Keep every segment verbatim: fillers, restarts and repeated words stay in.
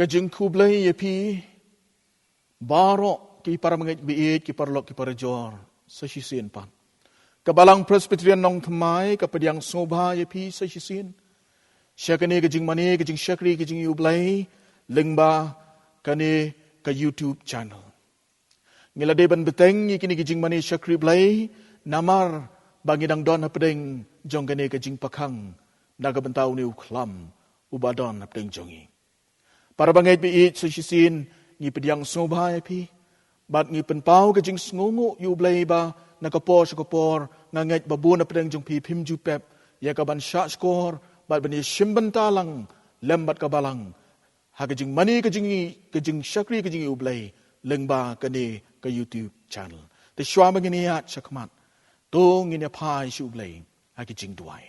Ka jingkhublei ïa phi baroh ki para bangeit ba ïeit, ki paralok ki parajor, sa shisien pat. Ka Balang Presbyterian Nongthymmai ka pdiang sngewbha ïa phi sa shisien sha kane ka jingmane, ka jingshakri, ka jingïohi U Blei lyngba kane ka YouTube channel. Ngi la dei ban bteng ïa kine ki jingmane shakri Blei namar ba ngi dang don hapdeng jong kane ka jingpakhang na ka bynta une u khlam uba don hapdeng jong ngi. Para bangeit ba ïeit, sa shisien ngi pdiang sngewbha ïa phi bad ngi pynpaw ka jingsngewnguh ïa U Blei ba na ka por sha ka por nga ngeit ba bun hapdeng jong phi phim ju pep ïa ka ban shahshkor bad ban ïashim bynta lang lem bad ka Balang ha ka jingmane, ka jing, ka jingshakri, ka jingïohi U Blei lyngba kane ka YouTube channel. Te shuwa ba ngin ïaid shakhmat, to ngin ïaphai sha U Blei ha ki jingduwai.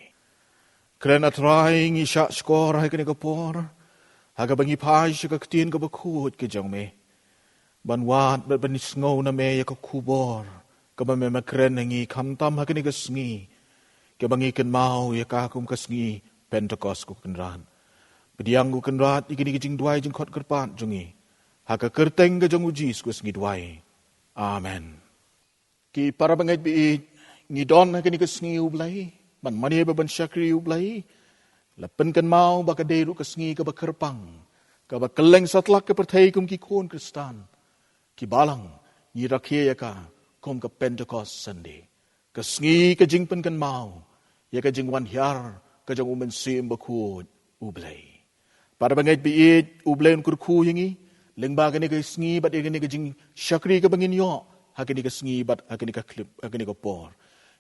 Kren, A Trai, ngi shahshkor ha kane ka por ha kaba ngi phai sha ka ktien kaba khuid ka jong me, ban wad bad ban sngew na me ïa ka khubor kaba me, me kren ha ngi khamtam ha kane ka sngi kaba ngi kynmaw ïa ka kum ka sngi Pentekost, ko Kynrad. Pdiang, ko Kynrad, ïa kine ki jingduwai jingkhot kyrpad jong ngi ha ka kyrteng ka jong U Jisu Khrist ngi duwai. Amen. Ki para bangeit ba ïeit, ngi don ha kane ka sngi U Blei ban mane bad ban shakri U Blei. La pynkynmaw ba ka dei ruh ka sngi kaba kyrpang, kaba kylleng satlak ka pyrthei kum ki khun Khristan. Ki Balang, ngi rakhe ïa ka kum ka Pentecost Sunday, ka sngi ka jingpynkynmaw ïa ka jingwan hiar ka jong U Mynsiem Bakhuid U Blei. Para bangeit ba ïeit, U Blei un kyrkhu ïa ngi lyngba kane ka sngi bad ïa kane ka jingshakri kaba ngin ïoh ha kane ka sngi bad ha kane ka khyllipmat, ha kane ka por.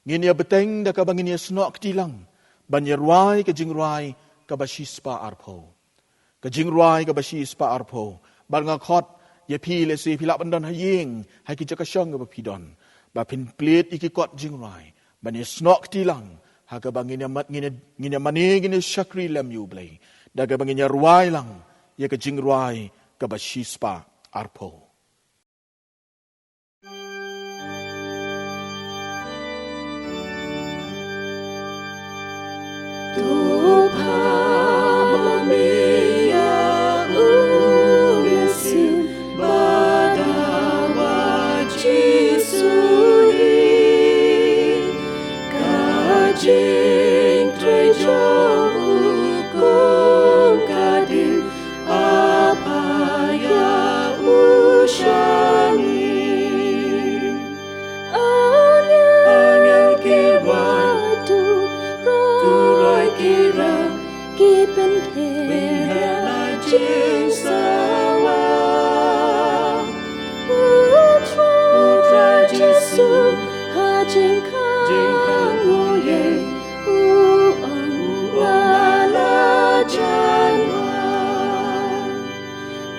Ngin ïa bteng da kaba ngin ïa snoh kti lang ban ïa rwai ka jingrwai kaba shispah arphew. Ka jingrwai kaba shispah arphew. Bad nga khot ïa phi, lehse phi lah ban don ha ïing, ha ki jaka shong kaba phi don, ba phin plie ïa ki kot jingrwai ban ïa snoh kti lang ha kaba ngin ïa mat, ngin ïa, ngin ïa mane, ngin ïa shakri lem ïa U Blei da kaba ngin ïa rwai lang ïa ka jingrwai kaba shispah arphew. To phah ma me ïa U Mynsiem Badawa Jisu hi. Ka jingtrei jong u kum ka dieng, A Blei, ïa u shani. Angel, angel ki wat, to roi, to roi ki rah, ki pynheh la jingsawa. U Trai, U Trai Jisu ha jingkhang, jingkhang u ïeng, u ong, u ong, nga la jan wan.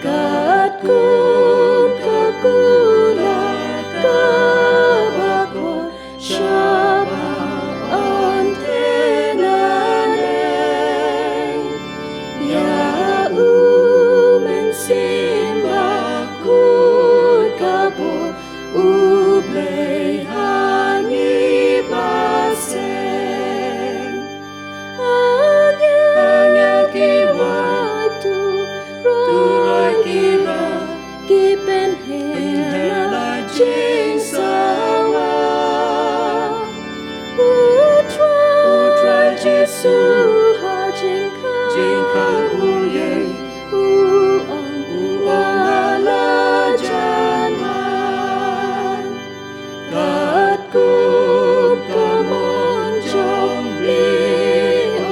Katkum ka kular kaba khor, shaba ong te nangne, ïa U Mynsiem Bakhuid ka bor U Blei ha ngi ba seng. Angel, angel ki wat, to roi, to roi ki rah, ki pynheh la jingsawa. U Trai, U Trai Jisu ha jingkhang, jingkhang u ïeng, u ong, u ong, nga la jan wan. Katkum ka mon jong me,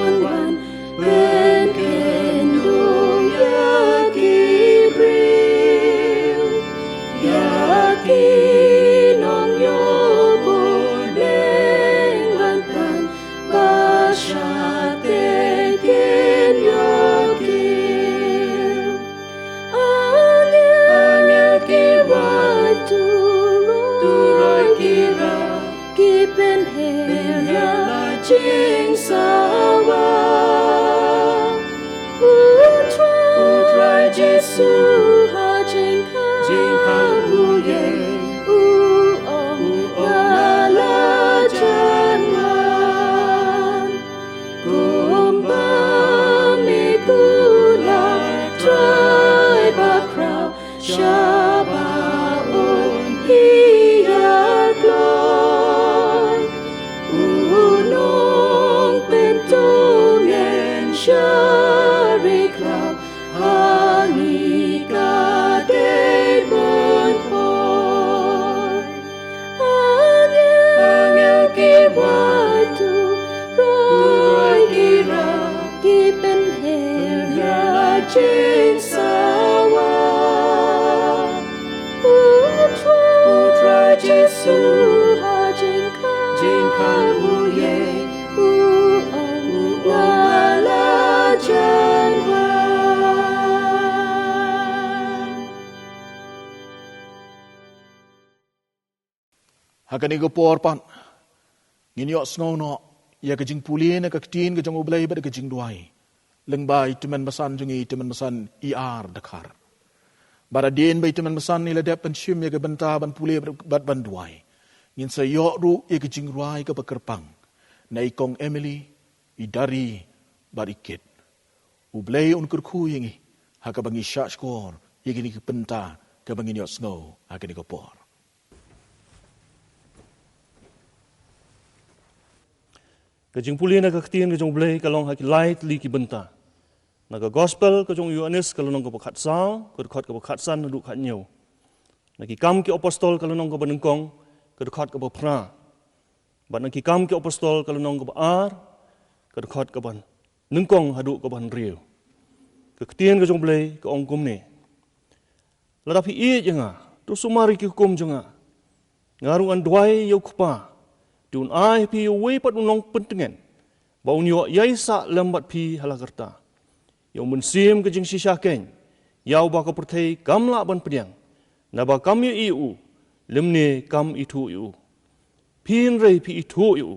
un wan pynkynduh ïa ki briew, ïa ki nongïoh bor, leng ban tan ba shate kin ïoh kiew. Angel, angel ki wat, to roi, to roi ki rah, ki pynheh la jingsawa. U Trai, U Trai Jisu ha jingkhang, jingkhang u ïeng, u ong, u ong, nga la jan wan. Kumba me kular, Trai Ha kane ka por pat ngin ïohsngew noh ïa ka jingpule na ka ktien ka jong U Blei bad ka jingduwai lyngba i tymmen basan jong i, tymmen basan i ar dkhar. Bad hadien ba i tymmen basan i la dep ban shim ïa ka bynta ban pule bad ban duwai, ngin sa ïoh ruh ïa ka jingrwai kaba kyrpang na i kong Emily, i Dari bad i Kit. U Blei un kyrkhu ïa ngi ha kaba ngi shahshkor ïa kine ki bynta kaba ngin ïohsngew ha kane ka por. Ka jingpule na ka ktien ka jong U Blei ka long ha ki lai tylli ki bynta. Na ka gospel ka jong u Ïoannis ka lynnong kaba khatsaw, ka dkhot kaba khatsan haduh khathynñiew. Na ki kam ki apostol ka lynnong kaba nyngkong, ka dkhot kaba phra. Bad na ki kam ki apostol ka lynnong kaba ar, ka dkhot kaba nyngkong haduh kaba hynriew. Ka ktien ka jong U Blei ka ong kumne. Lada phi ïeit ïa nga, to sumar ïa ki hukum jong nga. Nga ruh ngan duwai ïa u Kpa, te un ai ha phi ïa uwei pat u nongpyntngen, ba un ïoh ïaisah lem bad phi ha la karta. Ïa u Mynsiem ka jingshisha keiñ, ïa uba ka pyrthei kam lah ban pdiang, naba kam ïohi ïa u, lymne kam ithuh ïa u. Phi hynrei phi ithuh ïa u,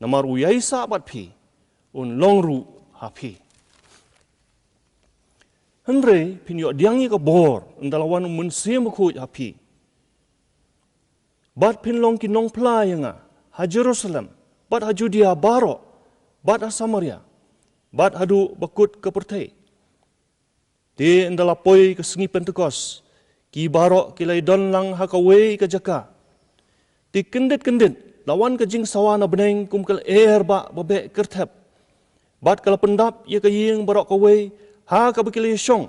namar u ïaisah bad phi, un long ruh ha phi. Hynrei phin ïoh pdiang ïa ka bor ynda la wan u Mynsiem Bakhuid ha phi. Bad phin long ki nongphla ïa nga ha Jerusalem, bad ha Judea baroh, bad ha Samaria, bad haduh ba kut ka pyrthei. Te ynda la poi ka sngi Pentekost, ki baroh ki la ïadon lang ha kawei ka jaka. Te kyndit kyndit la wan ka jingsawa na bneng kum ka lyer ba, ba beh kyrthep. Bad ka la pyndap ïa ka ïing baroh kawei ha kaba ki la ïashong.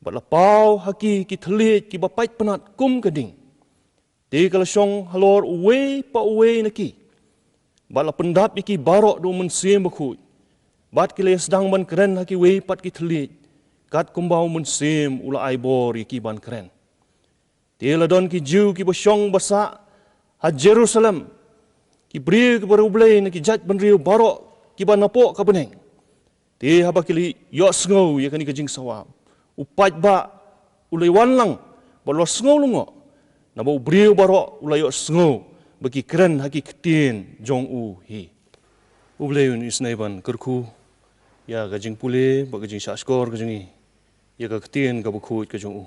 Bad la paw ha ki ki thylliej kiba pait pnat kum ka ding. Te ka la shong halor uwei pa uwei na ki. Bad la pyndap ïa ki baroh da u Mynsiem Bakhuid. Bad ki la ïasdang ban kren ha kiwei pat ki thylliej, katkumba u Mynsiem u la ai bor ïa ki ban kren. Te la don ki Jiw kiba shong ba sah ha Jerusalem, ki briew kiba riewblei na ki jaitbynriew baroh kiba napoh ka bneng. Te haba ki la ïohsngew ïa kane ka jingsawa, u paidbah u la wan lang bad u la sngew lyngngoh, naba u briew baroh u la ïohsngew ba ki kren ha ki ktien jong u hi. U Blei un isynei ban kyrkhu ïa ka jingpule bad ka jingshahshkor ka jong ngi ïa ka ktien kaba khuid ka jong u.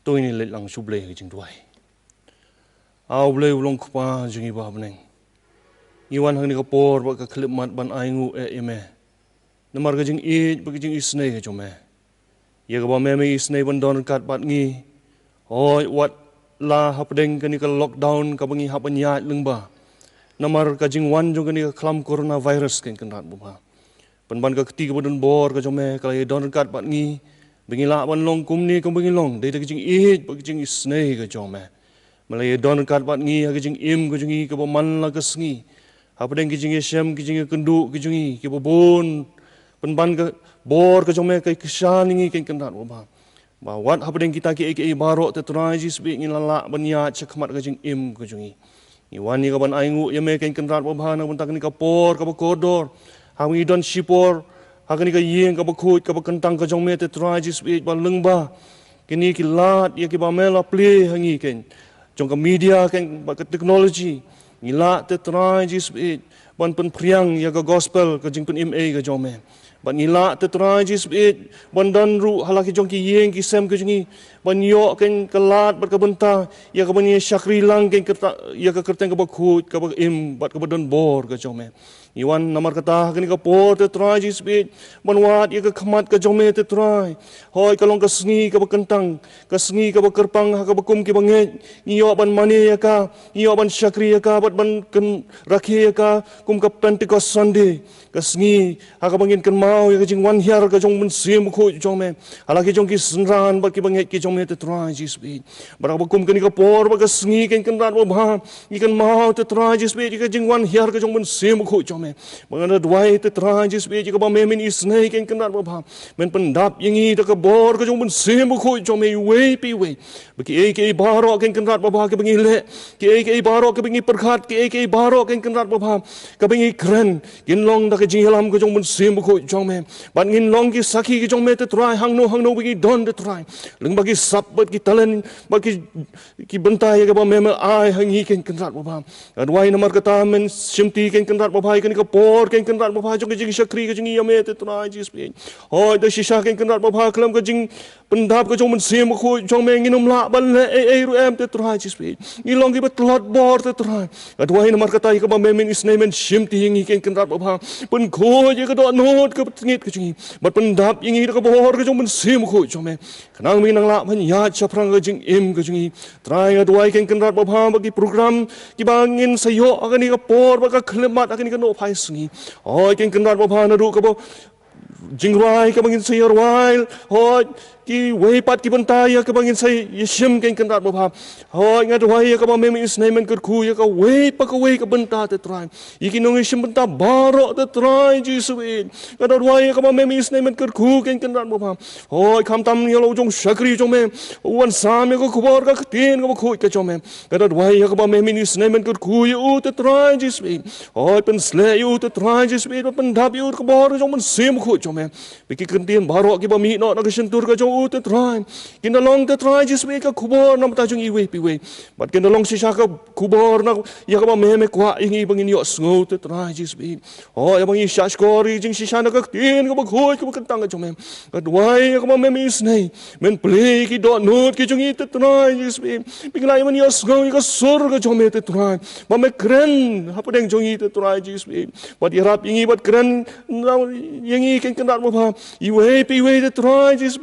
To ngin leit lang sha U Blei ha ka jingduwai. A U Blei u long Kpa jong ngi ba ha bneng, ngi wan ha kane ka por bad ka khyllipmat ban ainguh eh ïa me namar ka jingïeit bad ka jingisynei ka jong me, ïa kaba me me isynei ban don ryngkat bad ngi. Hooid, wat la hapdeng kane ka lockdown kaba ngi hap ban ïaid lyngba namar ka jingwan jong kane ka khlam coronavirus, Kynrad babha. Pynban ka kti kaba donbor ka jong me ka la ïadon ryngkat bad ngi, ba ngi lah ban long kumne kumba ngi long dei da ka jingïeit bad ka jingisynei ka jong me. Me la ïadon ryngkat bad ngi ha ka jingim ka jong ngi kaba man la ka sngi, hapdeng ki jingïashem, ki jingïakynduh ki jong ngi kiba bun. Pynban ka bor ka jong me ka kyrshan ïa ngi, Kynrad babha, ba wat hapdeng kita kiei kiei baroh te Trai Jisu, ngin lah ban ïaid shakhmat ka jingim ka jong ngi. Ngi wan ïa ka ban ainguh ïa me, Kynrad babha, na ka bynta kane ka por kaba kordor, ha ngi don shipor ha kane ka ïing kaba khuid kaba kyntang ka jong me te Trai Jisu, ba lyngba kine ki lad ïa kiba me la plie ha ngi, keiñ jong ka media, keiñ bad ka technology, ngi lah te Trai Jisu ban pynphriang ïa ka gospel ka jingpynim ei ka jong me. Bad ngi lah te Trai Jisu ban don ruh ha la ki jong ki ïing ki sem ka jong ngi, ban ïoh keiñ ka lad bad ka bynta ïa ka ban ïa shakri lang keiñ kyrta-, ïa ka kyrteng kaba khuid kaba im bad kaba donbor ka jong me. Ngi wan namar kata ha kane ka por te Trai Jisu, ban wad ïa ka khmat ka jong me te Trai. Hooid, ka long ka sngi kaba kyntang, ka sngi kaba kyrpang ha kaba kum kiba ngeit ngi ïoh ban mane ïa ka, ngi ïoh ban shakri ïa ka bad ban kyn-, rakhe ïa ka kum ka Pentecost Sunday. Ka sngi ha kaba ngin kynmaw ïa ka jingwan hiar ka jong u Mynsiem Bakhuid jong me ha la ki jong ki synran bad kiba ngeit ki jong me te Trai Jisu. Bad ha kaba kum kane ka por bad ka sngi, Kynrad babha, ngi kynmaw te Trai Jisu ïa ka jingwan hiar ka jong u Mynsiem Bakhuid jong me. Ba nga da duwai te Trai Jisu, ïa kaba me men isnei Kynrad babha, men pyndap ïa ngi da ka bor ka jong u Mynsiem Bakhuid jong me iwei pa iwei. Ba kiei kiei baroh Kynrad babha kaba ngi leh, kiei kiei baroh kaba ngi pyrkhat, kiei kiei baroh Kynrad babha kaba ngi kren, kin long da ka jingïalam ka jong u Mynsiem Bakhuid jong me. Bad ngin long ki sakhi ki jong me te Trai, hangno hangno ba ngi don te Trai. Lyngba ki sap bad ki talent bad ki, ki bynta ïa kaba me me ai ha ngi Kynrad babha. Nga duwai namar kata men shimti Kynrad babha ïa kane ka por Kynrad babha jong ka jingshakri ka jong ngi ïa me te Trai Jisu. Hooid da shisha Kynrad babha khlem ka jingpyndap ka jong u Mynsiem Bakhuid jong me ngin ym lah ban leh ei ei ruh em te Trai Jisu. Ngi long kiba tlot bor te Trai. Nga duwai namar kata ïa kaba me men isnei men shimti ïa ngi Kynrad babha. Pynkhuid ïa ka dohnud ka pyngngeit ka jong ngi. Bad pyndap ïa ngi da ka bor ka jong u Mynsiem Bakhuid jong me. Khnang ba ngin nang lah ban ïaid shaphrang ka jingim ka jong ngi. Trai nga duwai Kynrad babha ba ki program kiba ngin sa ïoh ha kane ka por ba ka khyllipmat ha kane ka nohphai sngi. Hooid Kynrad babha naduh kaba jingrwai kaba ngin sa ïa rwai. Hooid kiwei pat ki bynta ïa kaba ngin sa ïa shim Kynrad babha. Hooid nga duwai ïa kaba me men isnei men kyrkhu ïa kawei pa kawei ka bynta te Trai. Ïa ki nongïashim bynta baroh te Trai Jisu. Nga da duwai ïa kaba me men isnei men kyrkhu Kynrad babha. Hooid khamtam ïa la u jong u shakri jong me, u wan sam ïa ka khubor ka ktien kaba khuid ka jong me. Nga da duwai ïa kaba me men isnei men kyrkhu ïa u te Trai Jisu. Hooid pynsleh ïa u te Trai Jisu, bad pyndap ïa u da ka bor ka jong u Mynsiem Bakhuid jong me. Ba ki kyntien baroh kiba mih noh na ka shyntur ka jong u te Trai, kin da long te Trai Jisu ka khubor na ka bynta jong iwei pa iwei. Bad kin da long shisha ka khubor na ïa kaba me me kwah ïa ngi ba ngin ïohsngew te Trai Jisu. Hooid ïa ba ngi shahshkor ïa ka jingshisha na ka ktien kaba khuid kaba kyntang ka jong me. Nga duwai ïa kaba me men isnei men plie ïa ki dohnud ki jong ngi te Trai Jisu. Ba ngin lah ïa ban ïohsngew ïa ka sur ka jong me te Trai, ba me kren hapdeng jong ngi te Trai Jisu. Bad ïarap ïa ngi bad kren ïa ngi Kynrad babha iwei pa iwei te Trai Jisu.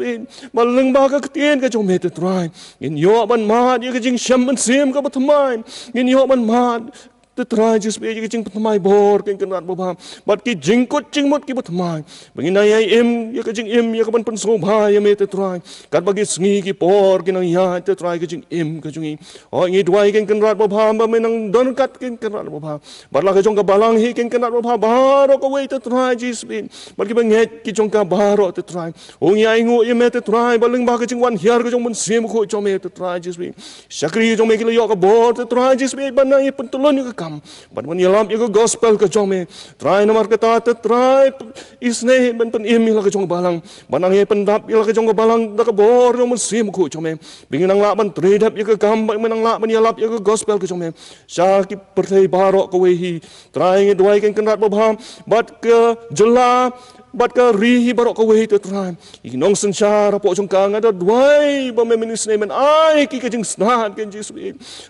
Ba lyngba ka ktien ka jong me te Trai ngin ïoh ban mad ïa ka jingshem mynsiem kaba thymmai. Ngin ïoh ban mad te Trai Jisu ïa ka jingpynthymmai bor Kynrad babha, bad ki jingkut jingmut kiba thymmai. Ba ngin nang ïai im ïa ka jingim ïa ka ban pynsngewbha ïa me te Trai. Katba ki sngi ki por ki nang ïaid te Trai ka jingim ka jong ngi. Hooid ngi duwai Kynrad babha ba me nang don ryngkat Kynrad babha. Bad la ka jong ka balang hi Kynrad babha baroh kawei te Trai Jisu. Bad kiba ngeit ki jong ka baroh te Trai. Hooid ngi ainguh ïa me te Trai ba lyngba ka jingwan hiar ka jong u Mynsiem Bakhuid jong me te Trai Jisu. Shakri jong me ki la ïoh ka bor te Trai Jisu ba nang ïa pyntylun ïa ka kam bad ban ïalap ïa ka gospel ka jong me. Trai namar kata te Trai isnei ban pynim ïa la ka jong ka balang, ban nang ïa pyndap ïa la ka jong ka balang da ka bor jong u Mynsiem Bakhuid jong me. Ba ngin nang lah ban trei dep ïa ka kam, ba ngin nang lah ban ïalap ïa ka gospel ka jong me sha ki pyrthei baroh kawei hi. Trai ngi duwai Kynrad babha bad ka jylla bad ka ri hi baroh kawei te Trai. Ïa ki nongsynshar hapoh jong ka nga da duwai ba me men isnei men ai ki ka jingsnad Kynrad Jisu.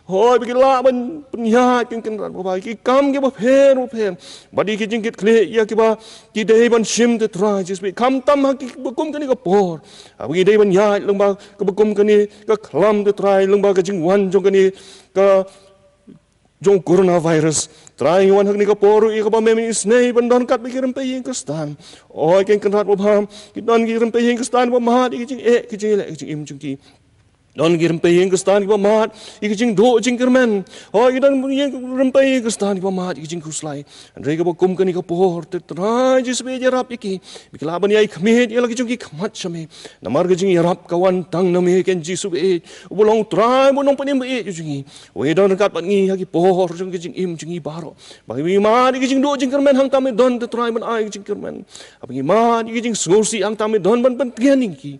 Hooid ba ki lah ban pynïaid Kynrad babha ki kam kiba pher bapher. Bad ïa ki jingkitkhlieh ïa kiba ki dei ban shim te Trai Jisu. Khamtam ha kiba kum kane ka por, haba ngi dei ban ïaid lyngba kaba kum kane ka khlam te Trai, lyngba ka jingwan jong kane ka jong u coronavirus. Trai ngi wan ha kane ka por ruh ïa kaba me men isnei ban don ryngkat bad ki rympei ïing Khristan. Hooid Kynrad babha, ki don ki rympei ïing Khristan ba mad ïa ki jingeh ki jingeh ki jingim jong ki. Don ki rympei ïing Khristan kiba mad ïa ki jingduh jingkyrmen. Hooid ki don ïing rympei ïing Khristan kiba mad ïa ki jingkhuslai. Hynrei kaba kum kane ka por te Trai Jisu ïarap ïa ki ba ki lah ban ïai khmied ïa la ki jong ki khmat sha me. Namar ka jingïarap ka wan tang na me Kynrad Jisu, uba long Trai bad u Nongpynim ba ïeit jong ngi. Hooid don ryngkat bad ngi ha ki por jong ka jingim jong ngi baroh. Ba ngi mad ïa ki jingduh jingkyrmen hangta me don te Trai ban ai ka jingkyrmen. Ba ngi mad ïa ki jingsngewsih hangta me don ban pyntngen ïa ngi.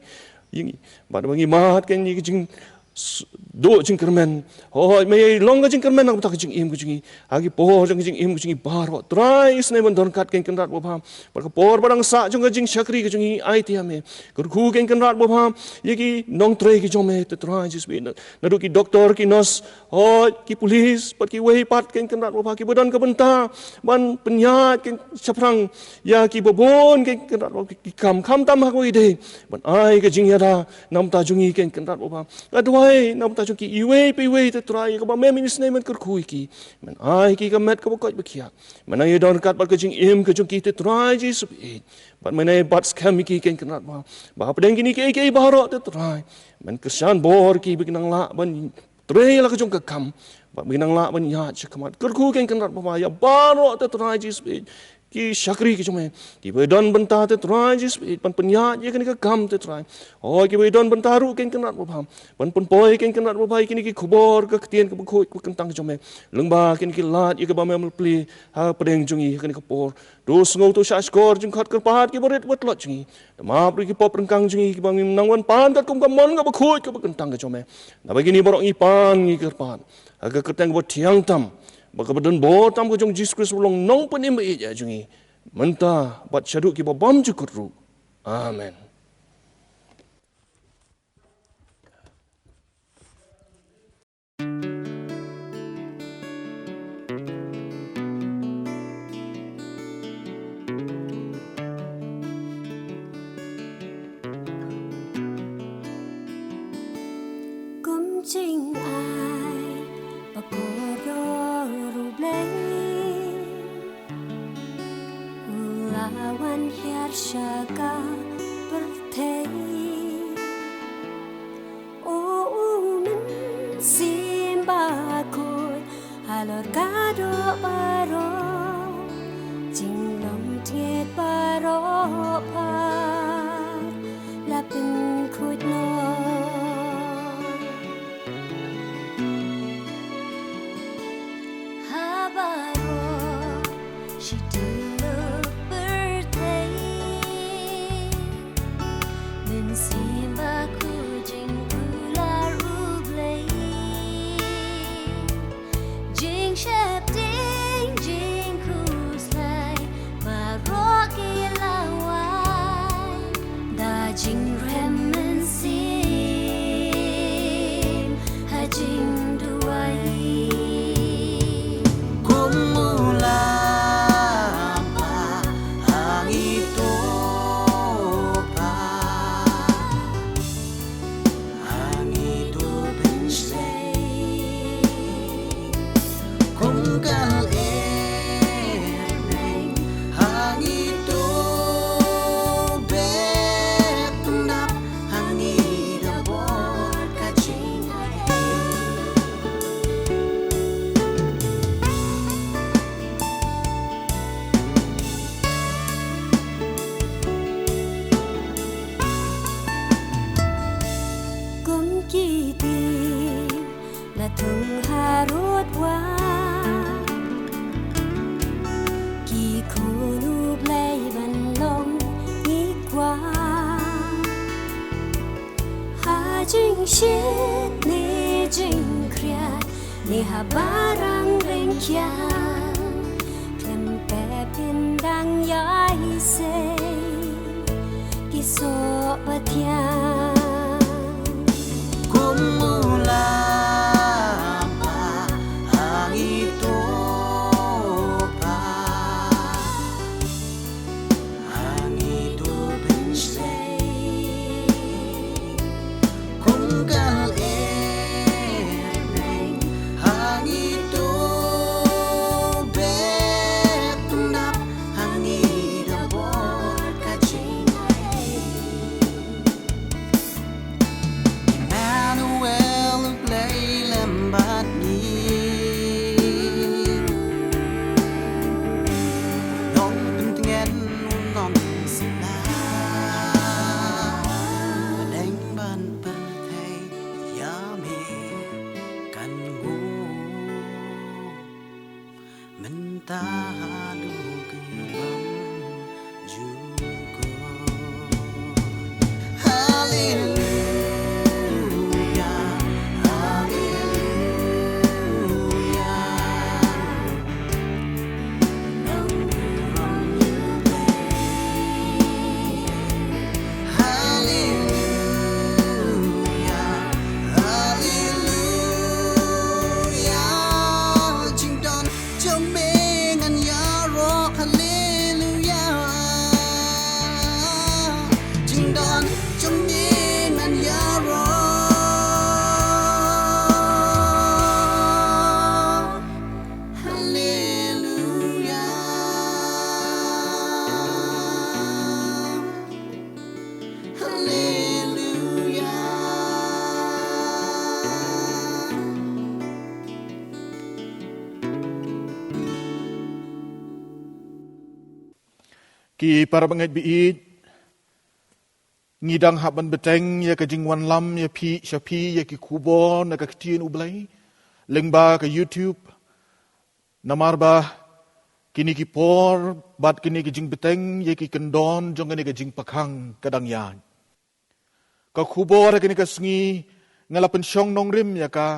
Ïa ngi. Bad ba ngi mad ïa ki jing s-, duh jingkyrmen. Hooid me ïai long ka jingkyrmen na ka bynta ka jingim ka jong ngi. Ha ki por jong ka jingim ka jong ngi baroh Trai isnei ban don ryngkat Kynrad babha. Bad ka por ba dang sah jong ka jingshakri ka jong ngi ai te ha me. Kyrkhu Kynrad babha ïa ki nongtrei ki jong me te Trai Jisu. Naduh ki doktor, ki nurse, hooid ki pulit bad kiwei pat Kynrad babha kiba don ka bynta ban pynïaid shaphrang ïa kiba bun Kynrad babha ki kam khamtam ha kaba ïadei ban ai ka jingïada na ka bynta jong ngi Kynrad babha. Nga duwai na ka bynta jong ki iwei pa iwei te Trai ïa kaba me men isnei men kyrkhu ïa ki. Men ai ki ka met kaba koit ba khiah. Men nang ïa don ryngkat bad ka jingim ka jong ki te Trai Jisu. Bad men nang ïa bat skhem ïa ki Kynrad babha. Ba hapdeng kine kiei kiei baroh te Trai men kyrshan bor ïa ki ba kin nang lah ban trei la ka jong ka kam. Ba ngin nang lah ban ïaid shakhmat. Kyrkhu kein Kynrad babha ïa baroh te Trai Jisu, ki shakri ki jong me, kiba don bynta te Trai Jisu, ban pynïaid ïa kane ka kam te Trai. O kiba don bynta ruh kein Kynrad babha, ban pynpoi kein Kynrad babha ïa kine ki khubor ka ktien kaba khuid kaba kyntang ka jong me. Lyngba kine ki lad ïa kaba me la plie ha pdeng jong ngi ha kane ka por. To sngew, to shahshkor jingkhot kyrpad kiba rit bad tlot jong ngi. To map ruh ki pop ryngkang jong ngi kiba ngim nang wan pan katkum ka mon kaba khuid kaba kyntang ka jong me. Naba kine baroh ngi pan ngi kyrpad ha ka kyrteng kaba thiang tam bad kaba donbor tam ka jong Jisu Khrist, ba long Nongpynim ba ïeit ïa jong ngi, mynta bad shaduh kiba bymjukut ruh. Amen. Kum jingai ba kordor U Blei, u la wan hiar sha ka pyrthei. O U Mynsiem Bakhuid, halor ka doh baroh, jinglong thied baroh pha la pynkhuid noh. Ha baroh shi tylli pyrthei, Mynsiem Bakhuid jingkular U Blei, jingsheptieng jingkhuslai baroh ki la wai da jingrhem mynsiem ha jingduwai. Kum u la pha ha ngi to pha, ha ngi to pynshlei. Kum ka lyer bneng ha ngi to beh pyndap, ha ngi da bor ka jingai. Kum ki dieng la thung harud wah, ki khun U Blei ban long ngi kwah. Ha jingshit ne jingkhriat ne ha barang rengkiang, khlem pep phin dang ïai sei ki soh ba thiang. Kum u la pha ha ngi to pha, ha ngi to pynshlei. Kum ka lyer bneng ha ngi to beh pyndap, ha ngi da bor ka jingai. Immanuel, U Blei lem bad ngi. U nongpyntngen, u nongsynshar, pdeng ban pyrthei ïa me kan nguh. Mynta haduh ka bymjukut. Haleluya, haleluya. Nongburom ïa U Blei. Haleluya, haleluya. Jingdon jong me ngan ïaroh, haleluya. Ki para bangeit baieit, ngi dang hap ban bteng ïa ka jingwanlam ïa phi, sha phi ïa ki khubor na ka ktien U Blei lyngba ka YouTube. Namar ba kine ki por bad kine ki jingbteng ïa ki kyndon jong kane ka jingpyrkhang ka dang ïaid. Ka khubor ha kane ka sngi nga la pynshong nongrim ïa ka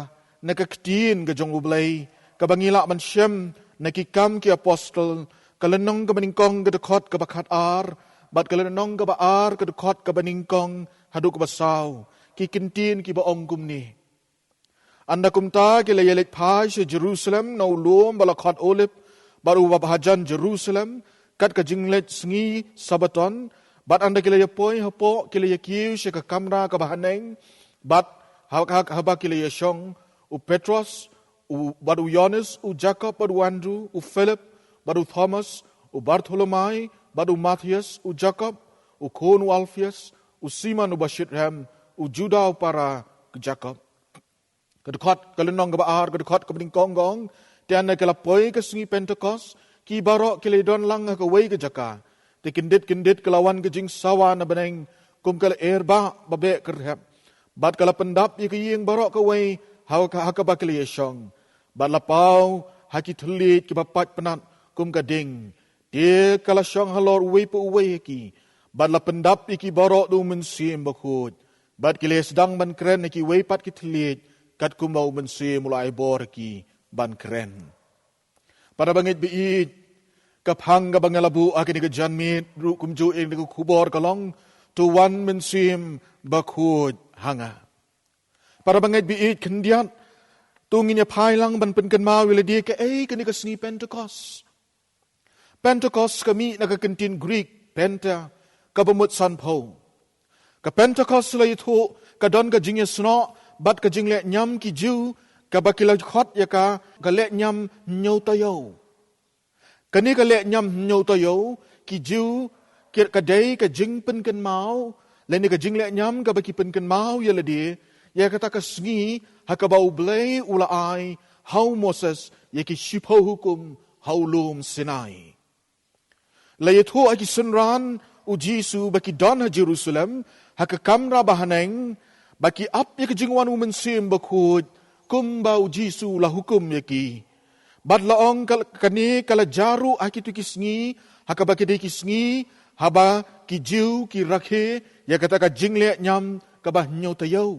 na ka ktien ka jong U Blei, kaba ngi lah ban shem na Ki Kam ki Apostol, ka lynnong kaba nyngkong, ka dkhot kaba khatar, bad ka lynnong kaba ar, ka dkhot kaba nyngkong haduh kaba saw. Ki kyntien kiba ong kumne: Ynda kumta ki la ïaleit phai sha Jerusalem na u lum ba la khot Olib, bad uba hajan Jerusalem, kat ka jingleit sngi Sabbaton. Bad ynda ki la ïapoi hapoh, ki la ïakiew sha ka kamra kaba haneng. Bad ha, ha, haba ki la ïashong, u Petros, u, bad u Ïoannis, u Jakob bad u Andru, u Philip bad u Thomas, u Bartholomai bad u Mathias, u Jakob u khun u Alphias, u Simon uba shitrhem, u Juda u para Jakob. Ka dkhot, ka lynnong kaba ar, ka dkhot kaba nyngkong ka ong: Te ynda ka la poi ka sngi Pentekost, ki baroh ki la don lang ha kawei ka jaka. Te kyndit kyndit ka la wan ka jingsawa na bneng, kum ka lyer ba, ba beh kyrhep. Bad ka la pyndap ïa ka ïing baroh kawei ha, ha kaba ki la ïashong. Bad la paw ha ki thylliej kiba pait pnat kum ka ding. Te ka la shong halor uwei pa uwei ha ki, bad la pyndap ïa ki baroh da u Mynsiem Bakhuid. Bad ki la sdang ban kren ha kiwei pat ki thylliej, katkum ba u Mynsiem u la ai bor ha ki ban kren. Para bangeit baieit, ka phang kaba nga la buh ha kane ka janmiet ruh kumjuh ïa kane ka khubor ka long: To wan Mynsiem Bakhuid ha nga. Para bangeit baieit khyndiat, to ngin ïa phai lang ban pynkynmaw ïa lade kaei kane ka sngi Pentekost. Pentekost ka mih na ka kyntien Greek, penta, kaba mut sanphew. Ka Pentekost, la ïathuh, ka don ka jingïasnoh bad ka jingleh niam ki Jiw, kaba ki la khot ïa ka, ka leh niam hynñiew taïew. Kane ka leh niam hynñiew taïew, ki Jiw, ki, ka dei ka jingpynkynmaw, lane ka jingleh niam kaba ki pynkynmaw ïa lade ïa kata ka sngi ha kaba U Blei u la ai ha u Moses ïa ki shiphew hukum ha u lum Sinai. La ïathuh ha ki synran U Jisu ba ki don ha Jerusalem, ha ka kamra ba haneng, ba ki ap ïa ka jingwan u Mynsiem Bakhuid, kumba U Jisu u la hukum ïa ki. Bad la ong, ka, kane ka la jia ruh ha kito ki sngi, ha kaba ki dei ki sngi haba ki Jiw ki rakhe ïa kata ka jingleh niam kaba hynñiew taïew.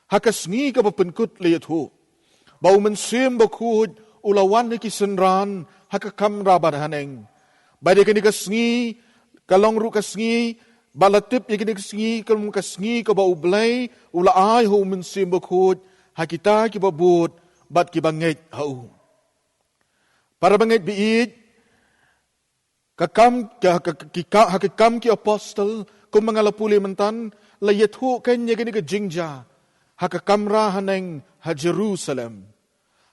Ha ka sngi kaba pynkut, la ïathuh ba u Mynsiem Bakhuid u la wan ha ki synran ha ka kamra ba haneng. Bad ïa kane ka sngi ka long ruh ka sngi, ba la tip ïa kane ka sngi kum ka sngi kaba U Blei u la ai ha u Mynsiem Bakhuid ha kita kiba bud bad kiba ngeit ha u. Para bangeit baieit, ka kam, ka, ka, ki ka, ha Ki Kam ki Apostol, kumba nga la pule mynta, la ïathuh kein ïa kane ka jingjia ha ka kamra haneng ha Jerusalem,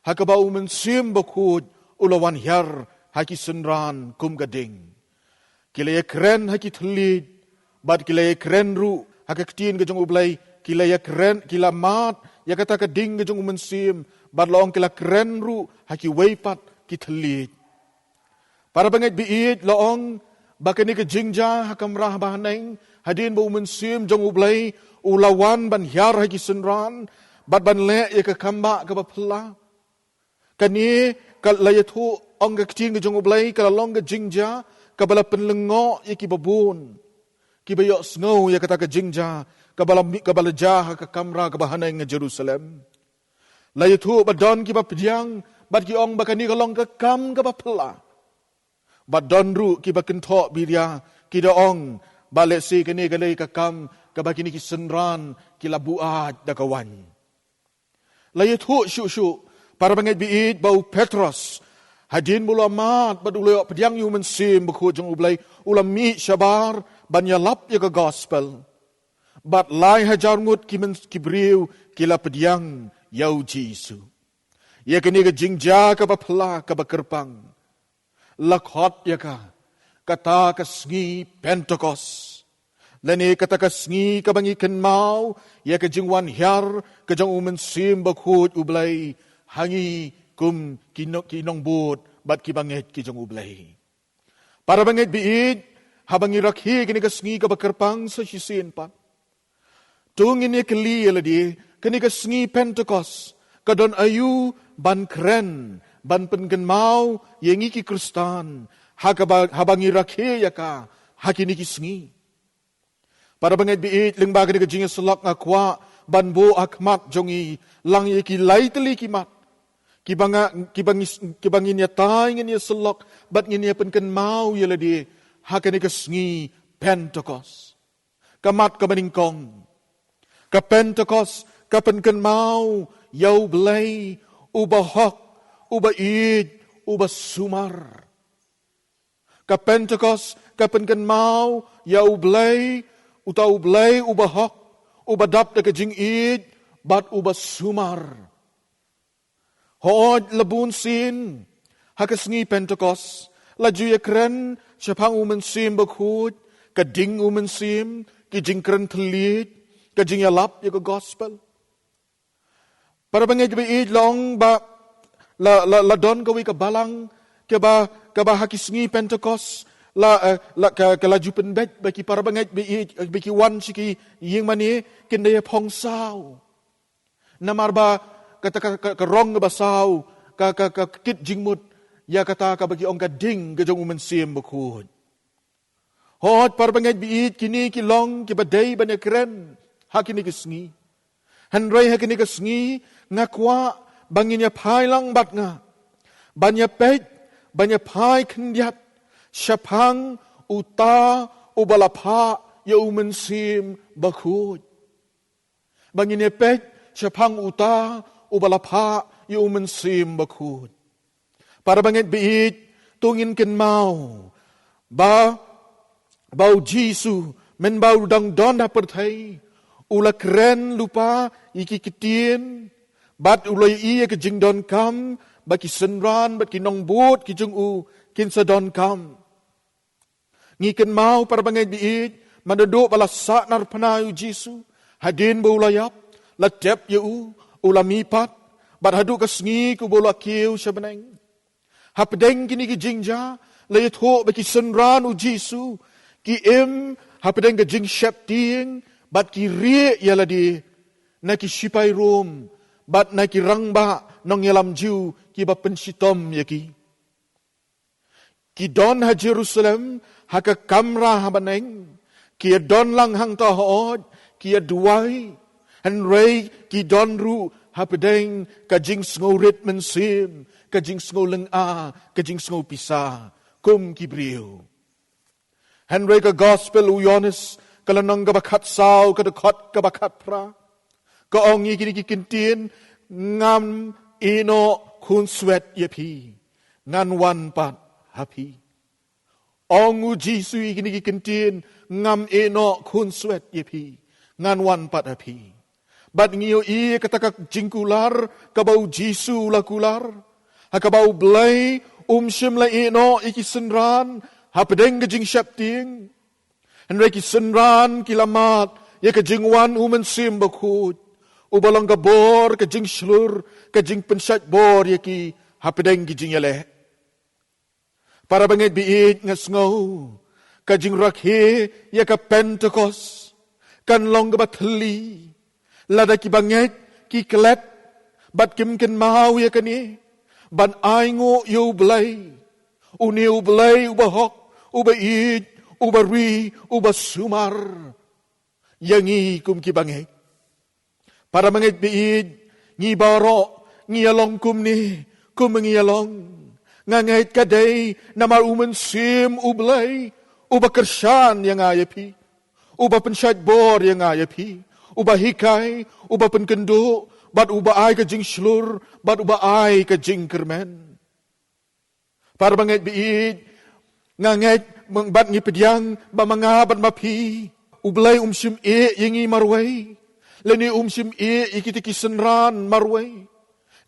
ha kaba u Mynsiem Bakhuid u la wan hiar ha ki synran kum ka ding. Ki la ïakren ha ki thylliej, bad ki la ïakren ruh ha ka ktien ka jong U Blei, ki la ïakren, ki la mad ïa kata ka ding ka jong u Mynsiem, bad la ong ki la kren ruh ha kiwei pat ki thylliej. Para bangeit baieit, la ong ba kane ka jingjia ha kamra ba haneng, hadien ba u Mynsiem jong U Blei u la wan ban hiar ha ki synran bad ban leh ïa ka kam ba, kaba phylla. Kane ka, la ïathuh, ong ka ktien ka jong U Blei, ka la long ka jingjia kaba la pynlyngngoh ïa kiba bun, kiba ïohsngew ïa kata ka jingjia kaba la mi-, kaba la jia ha ka kamra kaba haneng ha Jerusalem. La ïathuh ba don kiba pdiang bad ki ong ba kane ka long ka kam kaba phylla. Bad don ruh kiba kynthoh biria, ki da ong ba lehse kane ka dei ka kam kaba kine ki synran ki la buaid da ka waiñ. La ïathuh shuh shuh, para bangeit baieit, ba u Petros, hadien ba u la mad bad u la ïoh pdiang ïa u Mynsiem Bakhuid jong U Blei, u la mih shabar ban ïalap ïa ka gospel. Bad lai hajar ngut ki myn-, ki briew ki la pdiang ïa u Jisu. Ïa kane ka jingjia kaba phylla, kaba kyrpang, la khot ïa ka kata ka sngi Pentekost, lane kata ka sngi kaba ngi kynmaw ïa ka jingwan hiar ka jong u Mynsiem Bakhuid U Blei ha ngi kum ki no-, ki nongbud bad kiba ngeit ki jong U Blei. Para bangeit baieit, haba ngi rakhe kane ka sngi kaba kyrpang sa shisien pat, to ngin ïa kylli ïa lade, kane ka sngi Pentekost ka don aïu ban kren, ban pynkynmaw ïa ngi ki Khristan ha kaba, haba ngi rakhe ïa ka ha kine ki sngi. Para bangeit baieit, lyngba kane ka jingïasyllok nga kwah ban buh ha khmat jong ngi lang ïa ki lai tylli ki mat kiba nga, kiba ngi, kiba ngin ïatai, ngin ïasyllok bad ngin ïa pynkynmaw ïa lade ha kane ka sngi Pentekost. Ka mat kaba nyngkong, ka Pentekost ka pynkynmaw ïa U Blei uba hok, uba ïeit, uba sumar. Ka Pentekost ka pynkynmaw ïa U Blei, uta U Blei uba hok, uba dap da ka jingïeit bad uba sumar. Hooid, la bun sien ha ka sngi Pentekost la ju ïakren shaphang U Mynsiem Bakhuid, ka ding U Mynsiem, ki jingkren thylliej, ka jingïalap ïa ka gospel. Para bangeit baieit, la ong ba la, la, la don kawei ka balang kaba, kaba ha ki sngi Pentekost la, eh, la ka, ka la ju pynbeit ba ki para bangeit baieit, eh, ba ki wan sha ki ïing mane kin da ïa phong saw. Namar ba kata ka, ka, ka rong kaba saw ka, ka, ka kit jingmut ïa kata kaba ki ong ka ding ka jong U Mynsiem Bakhuid. Hooid, para bangeit baieit, kine ki long kiba dei ban ïakren ha kine ki sngi. Hynrei ha kine ki sngi nga kwah ba ngin ïa phai lang bad nga ban ïa peit, ban ïa phai khyndiat shaphang uta uba la phah ïa U Mynsiem Bakhuid. Ba ngin ïa peit shaphang uta uba la phah ïa U Mynsiem Bakhuid. Para bangeit baieit, to ngin kynmaw ba, ba U Jisu mynba u dang don ha pyrthei u la kren lypa ïa ki ktien bad u la ïohi ïa ka jingdonkam ba ki synran bad ki nongbud ki jong u kin sa donkam. Ngi kynmaw, para bangeit baieit, mynta duh ba la sahnarphna ïa U Jisu, hadien ba u la ïap, la tep ïa u, u la mihpat bad haduh ka sngi kaba u la kiew sha bneng. Hapdeng kine ki jingjia la ïathuh ba ki synran U Jisu ki im hapdeng ka jingsheptieng bad ki rieh ïa lade na ki sipai Rom bad na ki rangbah nongïalam Jiw kiba pynshitom ïa ki. Ki don ha Jerusalem ha ka kamra ha bneng, ki ïa don lang hangta hooid, ki ïa duwai, hynrei ki don ruh hapdeng ka jingsngewrit mynsiem, ka jingsngew lynga, ka jingsngew pisa kum ki briew. Hynrei ka gospel u Ïoannis, ka lynnong kaba khatsaw, ka dkhot kaba khatphra, ka ong ïa kine ki ktien: Ngam ïehnoh khunswet ïa phi, ngan wan pat ha phi. Ong U Jisu ïa kine ki ktien: Ngam ïehnoh khunswet ïa phi, ngan wan pat ha phi. Bad ngi ïohi ïa kata ka jingkular kaba U Jisu u la kular, ha kaba U Blei um shym la ïehnoh ïa ki synran hapdeng ka jingsheptieng. Hynrei ki synran ki la mad ïa ka jingwan U Mynsiem Bakhuid, uba long ka bor, ka jingshlur, ka jingpynshait bor ïa ki hapdeng ki jingïaleh. Para bangeit baieit, nga sngew ka jingrakhe ïa ka Pentekost kan long kaba thylli lada ki bangeit ki klet bad kim kynmaw ïa kane, ban ainguh ïa U Blei, une U Blei uba hok, uba ïeit, uba ri, uba sumar ïa ngi kum ki bangeit. Para bangeit baieit, ngi baroh ngi ïa long kumne, kum ngi ïa long. Nga ngeit ka dei namar U Mynsiem U Blei uba kyrshan ïa nga ïa phi, uba pynshait bor ïa nga ïa phi, uba hikai, uba pynkynduh, bad uba ai ka jingshlur, bad uba ai ka jingkyrmen. Para bangeit baieit, nga ngeit bad ngi pdiang ba ma nga bad ma phi, U Blei um shym ïeh ïa ngi marwei, lane um shym ïeh ïa kita ki synran marwei,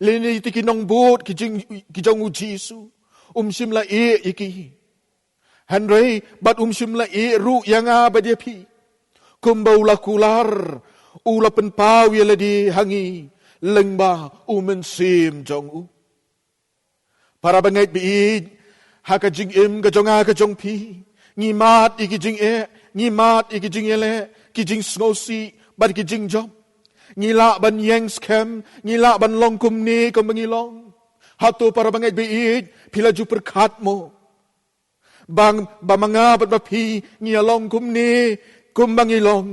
lane ïa kita ki nongbud ki jing, ki jong U Jisu, um shym la ïeh ïa ki. Hynrei bad um shym la ïeh ruh ïa nga bad ïa phi, kumba u la kular, u la pynpaw ïa lade ha ngi lyngba U Mynsiem jong u. Para bangeit baieit, Ha ka jingim ka jong nga ka jong phi, ngi mad ïa ki jingeh, ngi mad ïa ki jingeh leh, ki jingsngewsih bad ki jingjop. Ngi lah ban ïeng skhem, ngi lah ban long kumne kumba ngi long. Hato para bangeit ba ïeit, phi la ju pyrkhat mo ba, ba ma nga bad ma phi ngi ïa long kumne kumba ngi long?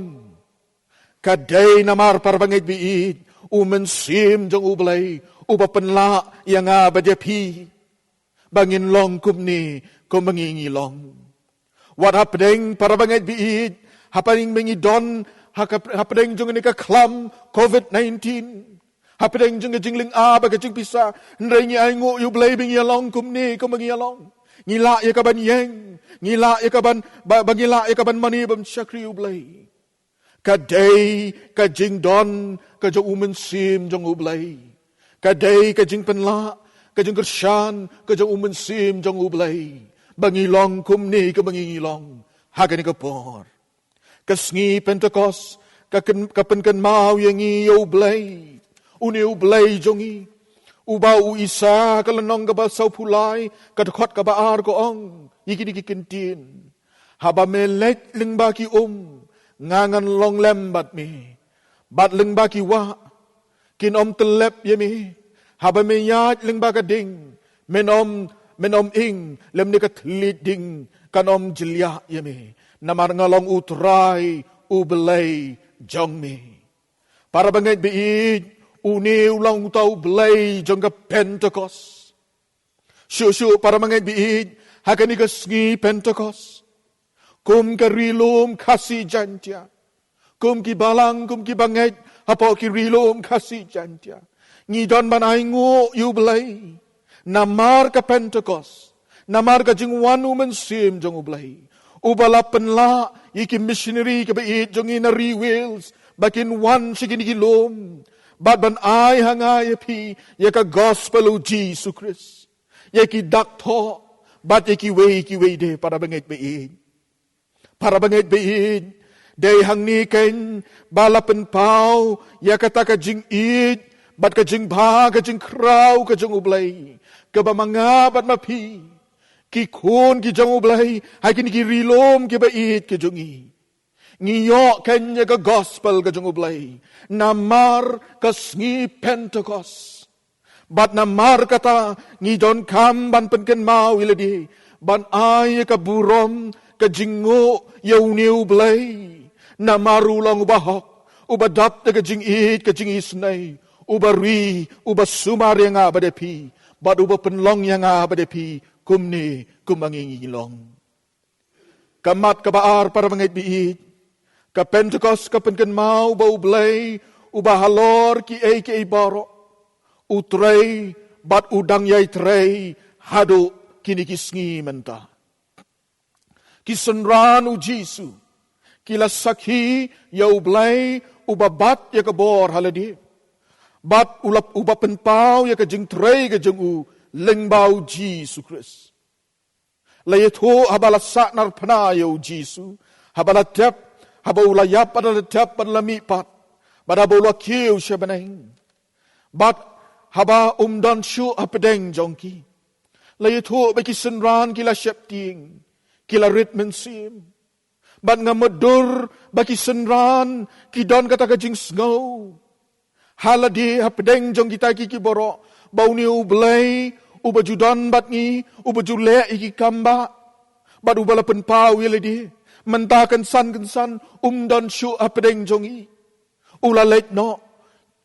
Ka dei namar para bangeit ba ïeit, u Mynsiem jong U Blei uba pynlah ïa nga bad ïa phi ba ngin long kumne kumba ngi ngi long. Wat hapdeng para bangeit ba ïeit, hapdeng ba ngi don ha ka, hapdeng jong kane ka khlam covid nineteen, hapdeng jong ka jinglynga bad ka jingpisa, hynrei ngi ainguh ïa U Blei ba ngi ïa long kumne kumba ngi ïa long. Ngi lah ïa ka ban ïeng, ngi lah ïa ka ban, ba, ba ngi lah ïa ka ban mane ban shakri U Blei. Ka dei ka jingdon ka jong u Mynsiem jong U Blei. Ka dei ka jingpynlah, ka jingkyrshan ka jong u Mynsiem jong U Blei ba ngi long kumne kumba ngi ngi long ha kane ka por. Ka sngi Pentekost ka kyn-, ka pynkynmaw ïa ngi ïa U Blei, une U Blei jong ngi, uba u Isaïah ka lynnong kaba sawphew lai, ka dkhot kaba ar ka ong ïa kine ki kyntien: Haba me leit lyngba ki um, nga ngan long lem bad me. Bad lyngba ki wah, kin ym tyllep ïa me. Haba me ïaid lyngba ka ding, men ym, men ym ing, lymne ka thylliej ding kan ym jylliew ïa me. Namar nga long U Trai U Blei jong me. Para bangeit ba ïeit, une u long uta U Blei jong ka Pentekost. Shuh shuh para bangeit ba ïeit, ha kane ka sngi Pentekost, kum ka Ri Lum Khasi Jaiñtia, kum ki balang, kum ki bangeit hapoh ki Ri Lum Khasi Jaiñtia, ngi don ban ainguh ïa U Blei namar ka Pentekost, namar ka jingwan u Mynsiem jong U Blei, uba la pynlah ïa ki missionary kiba ïeit jong ngi na ri Wales ba kin wan sha kine ki lum bad ban ai ha nga ïa phi ïa ka gospel U Jisu Khrist, ïa ki dak thoh bad ïa kiwei kiwei de, para bangeit ba ïeit. Para bangeit ba ïeit, dei hangne keiñ ba la pynpaw ïa kata ka jingïeit bad ka jingbha, ka jingkhraw ka jong U Blei, kaba ma nga bad ma phi, ki khun ki jong U Blei ha kine ki Ri Lum kiba ïeit ki jong ngi, ngi ïoh keiñ ïa ka gospel ka jong U Blei namar ka sngi Pentekost. Bad namar kata ngi donkam ban pynkynmaw ïa lade, ban ai ïa ka burom, ka jingnguh ïa une U Blei, namar u long uba hok, uba dap da ka jingïeit, ka jingisynei, uba ri, uba sumar ïa nga bad ïa phi, bad uba pynlong ïa nga bad ïa phi kumne kumba ngi ngi long. Ka mat kaba ar, para bangeit ba ïeit, ka Pentekost ka pynkynmaw ba U Blei uba halor kiei kiei baroh u trei bad u dang ïai trei haduh kine ki sngi mynta. Ki synran U Jisu ki la sakhi ïa U Blei uba bat ïa ka bor ha lade, bad u la, uba pynpaw ïa ka jingtrei ka jong u lyngba U Jisu Khrist. La ïathuh haba la sahnarphna ïa U Jisu, haba la tep, haba u la ïap bad la tep bad la mihpat, bad haba u la kiew sha bneng, bad haba um don shuh hapdeng jong ki, la ïathuh ba ki synran ki la sheptieng, ki la rit mynsiem. Bad nga mutdur ba ki synran ki don kata ka jingsngew ha lade, hapdeng jong kita ki, ki baroh, ba une U Blei uba ju don bad ngi, uba ju leh ïa ki kam bah, bad uba la pynpaw ïa lade, mynta kynsan kynsan um don shuh hapdeng jong ngi. U la leit noh,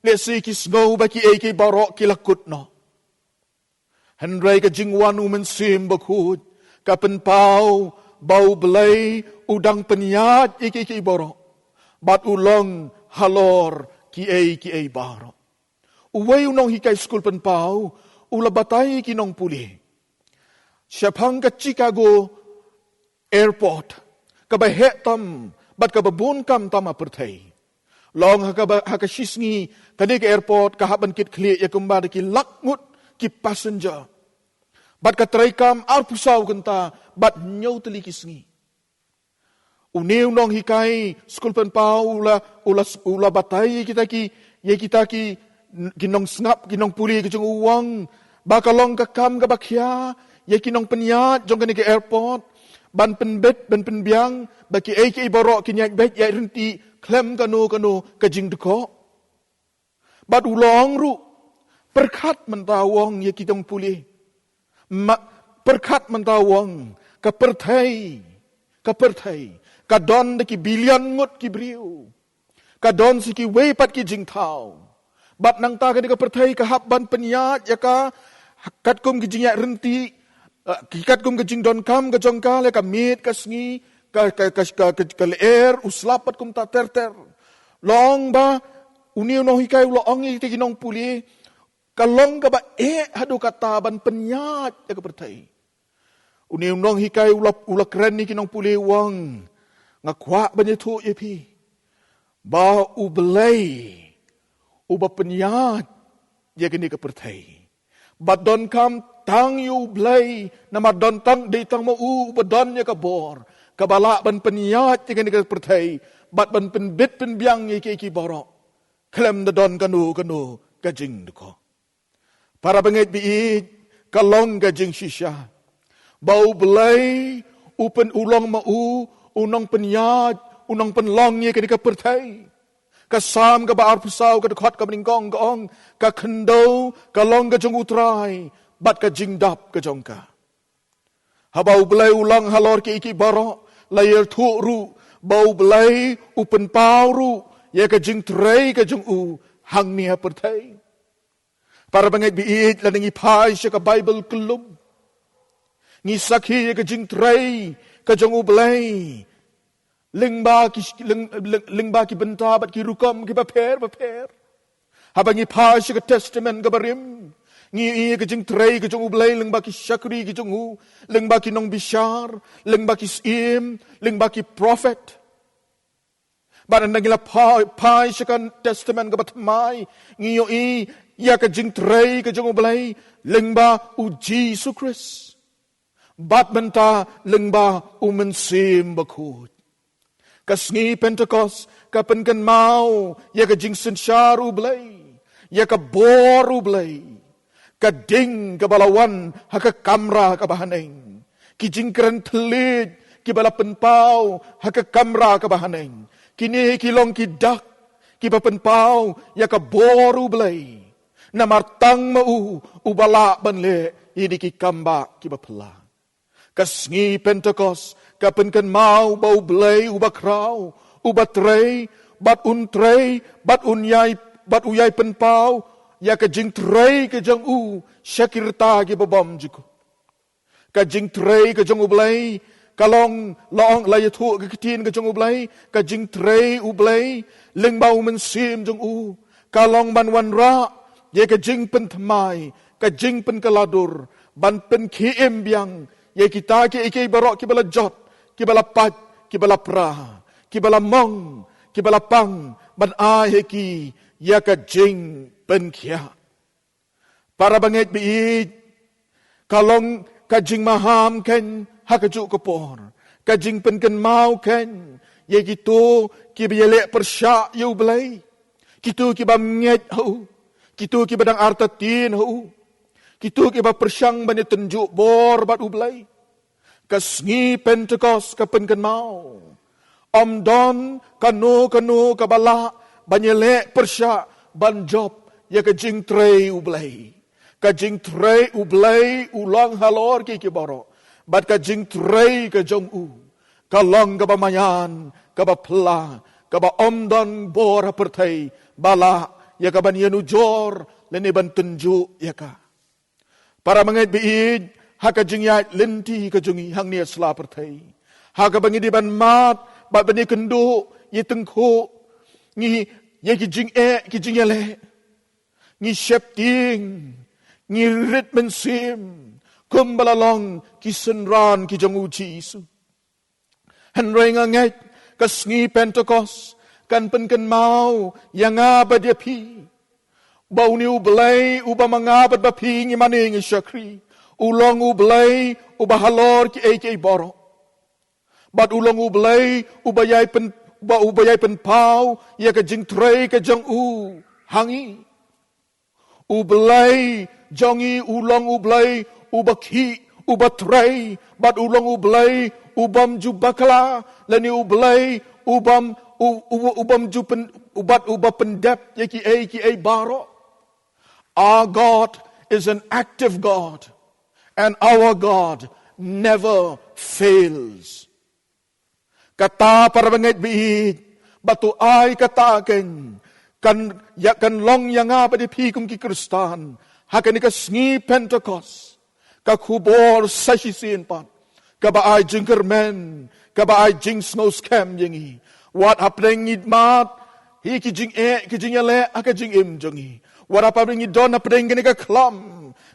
lehse ki sngew ba kiei kiei baroh ki la kut noh. Hynrei ka jingwan U Mynsiem Bakhuid ka pynpaw ba U Blei u dang pynïaid ïa kiei kiei baroh, bad u long halor kiei kiei baroh. Uwei u nonghikai skul pynpaw u la batai ïa ki nongpule shaphang ka Chicago Airport, kaba heh tam bad kaba bun kam tam ha pyrthei. Long ha kaba, ha ka shisngi kane ka airport ka hap ban kit khlieh ïa kumba da ki lak ngut ki passenger, bad ka trei kam arphew saw kynta bad hynñiew tylli ki sngi. Une u nonghikai skul pynpaw u la, u la, u la batai ïa kita ki, ïa kita ki, ki nongsngap, ki nongpule ki jong u, u ong ba ka long ka kam kaba khia ïa ki nongpynïaid jong kane ka airport ban pynbit, ban pynbiang ba kiei kiei baroh kin ïaid beit ïaid ryntih khlem kano kano ka jingdkoh. Bad u la ong ruh, pyrkhat mynta, u ong ïa ki nongpule. Ma, pyrkhat mynta, u ong, ka pyrthei, ka pyrthei ka don da ki billion ngut ki briew. Ka don sa kiwei pat ki jingthaw. Bad nangta kane ka pyrthei ka hap ban pynïaid ïa ka katkum ki jingïaid ryntih, eh, ki katkum ka jingdonkam ka jong ka, leh ka miet ka sngi, ka, ka, ka, ka, ka, ka lyer, u slap bad kumta ter ter. La ong ba une u nonghikai u la ong ïa kita ki nongpule, ka long kaba eh haduh katta ban pynïaid ïa ka pyrthei. Une u nonghikai u la, u la kren ïa ki nongpule, u ong, nga kwah ban ïathuh ïa phi ba U Blei uba pynïaid ïa kane ka pyrthei. Bad donkam tang ïa U Blei, namar don tang, dei tang ma u uba don ïa ka bor kaba lah ban pynïaid ïa kane ka pyrthei bad ban pynbit pynbiang ïa kiei kiei baroh khlem da don kano kano ka jingdkoh. Para bangeit ba ïeit, ka long ka jingshisha ba U Blei u pyn, u long ma u u nongpynïaid, u nongpynlong ïa kane ka pyrthei. Ka Salm kaba arphew saw, ka dkhot kaba nyngkong ka ong, ka khyndew ka long ka jong U Trai bad ka jingdap ka jong ka. Haba U Blei u long halor kiei kiei baroh, la ïathuh ruh ba U Blei u pynpaw ruh ïa ka jingtrei ka jong u hangne ha pyrthei. Para bangeit ba ïeit, lada ngi phai sha ka Baibl kyllup, ngi sakhi ïa ka jingtrei ka jong U Blei lyngba ki, lyng, lyng, lyngba ki bynta bad ki rukom kiba pher bapher. Haba ngi phai sha ka Testament kaba rim, ngi ïohi ïa ka jingtrei ka jong U Blei lyngba ki shakri ki jong u, lyngba ki nongbishar, lyngba ki syiem, lyngba ki prophet. Bad ynda ngi la phai, phai sha ka Testament kaba thymmai, ngi ïohi ïa ka jingtrei ka jong U Blei lyngba U Jisu Khrist. Bad mynta lyngba U Mynsiem Bakhuid. Ka sngi Pentekost ka pynkynmaw ïa ka jingsynshar U Blei, ïa ka bor U Blei. Ka ding kaba la wan ha ka kamra kaba haneng, ki jingkren thylliej kiba la pynpaw ha ka kamra kaba haneng, kine ki long ki dak kiba pynpaw ïa ka bor U Blei. Namar tang ma u uba lah ban leh ïa kine ki kambah kiba phylla. Ka sngi Pentekost ka pynkynmaw ba U Blei uba khraw, uba trei, bad un trei, bad un ïai, bad u ïai pynpaw ïa ka jingtrei ka jong u sha ki rta kiba bymjukut. Ka jingtrei ka jong U Blei ka long, la ong, la ïathuh ka ktien ka jong U Blei, ka jingtrei U Blei lyngba U Mynsiem jong u ka long ban wanrah ïa ka jingpynthymmai, ka jingpynkylla dur, ban pynkhie im biang ïa kita kiei kiei baroh kiba la jot, kiba la pait, kiba la pra, kiba la mong, kiba la pang, ban ai ha ki ïa ka jingpynkhiah. Para bangeit ba ïeit, ka long ka jingmaham kein ha kajuh ka por, ka jingpynkynmaw kein ïa kito kiba ïaleh pyrshah ïa U Blei, kito kiba ngeit ha u, kito kiba dang artatien ha u, kito kiba pyrshang ban ïatynjuh bor bad U Blei. Ka sngi Pentekost ka pynkynmaw, ym don kano kano kaba lah ban ïaleh pyrshah ban jop ïa ka jingtrei U Blei. Ka jingtrei U Blei u long halor kiei kiei baroh, bad ka jingtrei ka jong u ka long kaba maïan, kaba phylla, kaba ym don bor ha pyrthei ba lah ïa ka ban ïanujor lane ban tynjuh ïa ka. Para bangeit ba ïeit, ha ka jingïaid lynti ka jong ngi hangne ha sla pyrthei, ha kaba ngi dei ban mad bad ban ïakynduh, ïatyngkhuh, ngi ïa ki jingeh ki jingïaleh, ngi sheptieng, ngi rit mynsiem kumba la long ki synran ki jong U Jisu. Hynrei nga ngeit ka sngi Pentekost kan pynkynmaw ïa nga bad ïa phi ba une U Blei uba ma nga bad ma phi ngi mane ngi shakri, u long U Blei uba halor kiei kiei baroh. Bad u long U Blei uba ïai pyn, uba, uba ïai pynpaw ïa ka jingtrei ka jong u ha ngi. U Blei jong ngi u long U Blei uba khih, uba trei, bad u long U Blei ubym ju bakla, lane U Blei ubym, u, u, ubym ju pyn, u bad uba pyndep ïa kiei kiei baroh. Our God is an active God, and our God never fails. Kata para bangeit baieit, ba to ai kata kein, kan, ïa kan long ïa nga bad ïa phi kum ki Khristan ha kane ka sngi Pentekost ka khubor sa shisien pat kaba ai jingkyrmen, kaba ai jingsngewskhem ïa ngi. Wat hapdeng ngi mad ïa ki jingeh, ki jingïaleh ha ka jingim jong ngi. Wat hapdeng ngi don hapdeng kane ka khlam,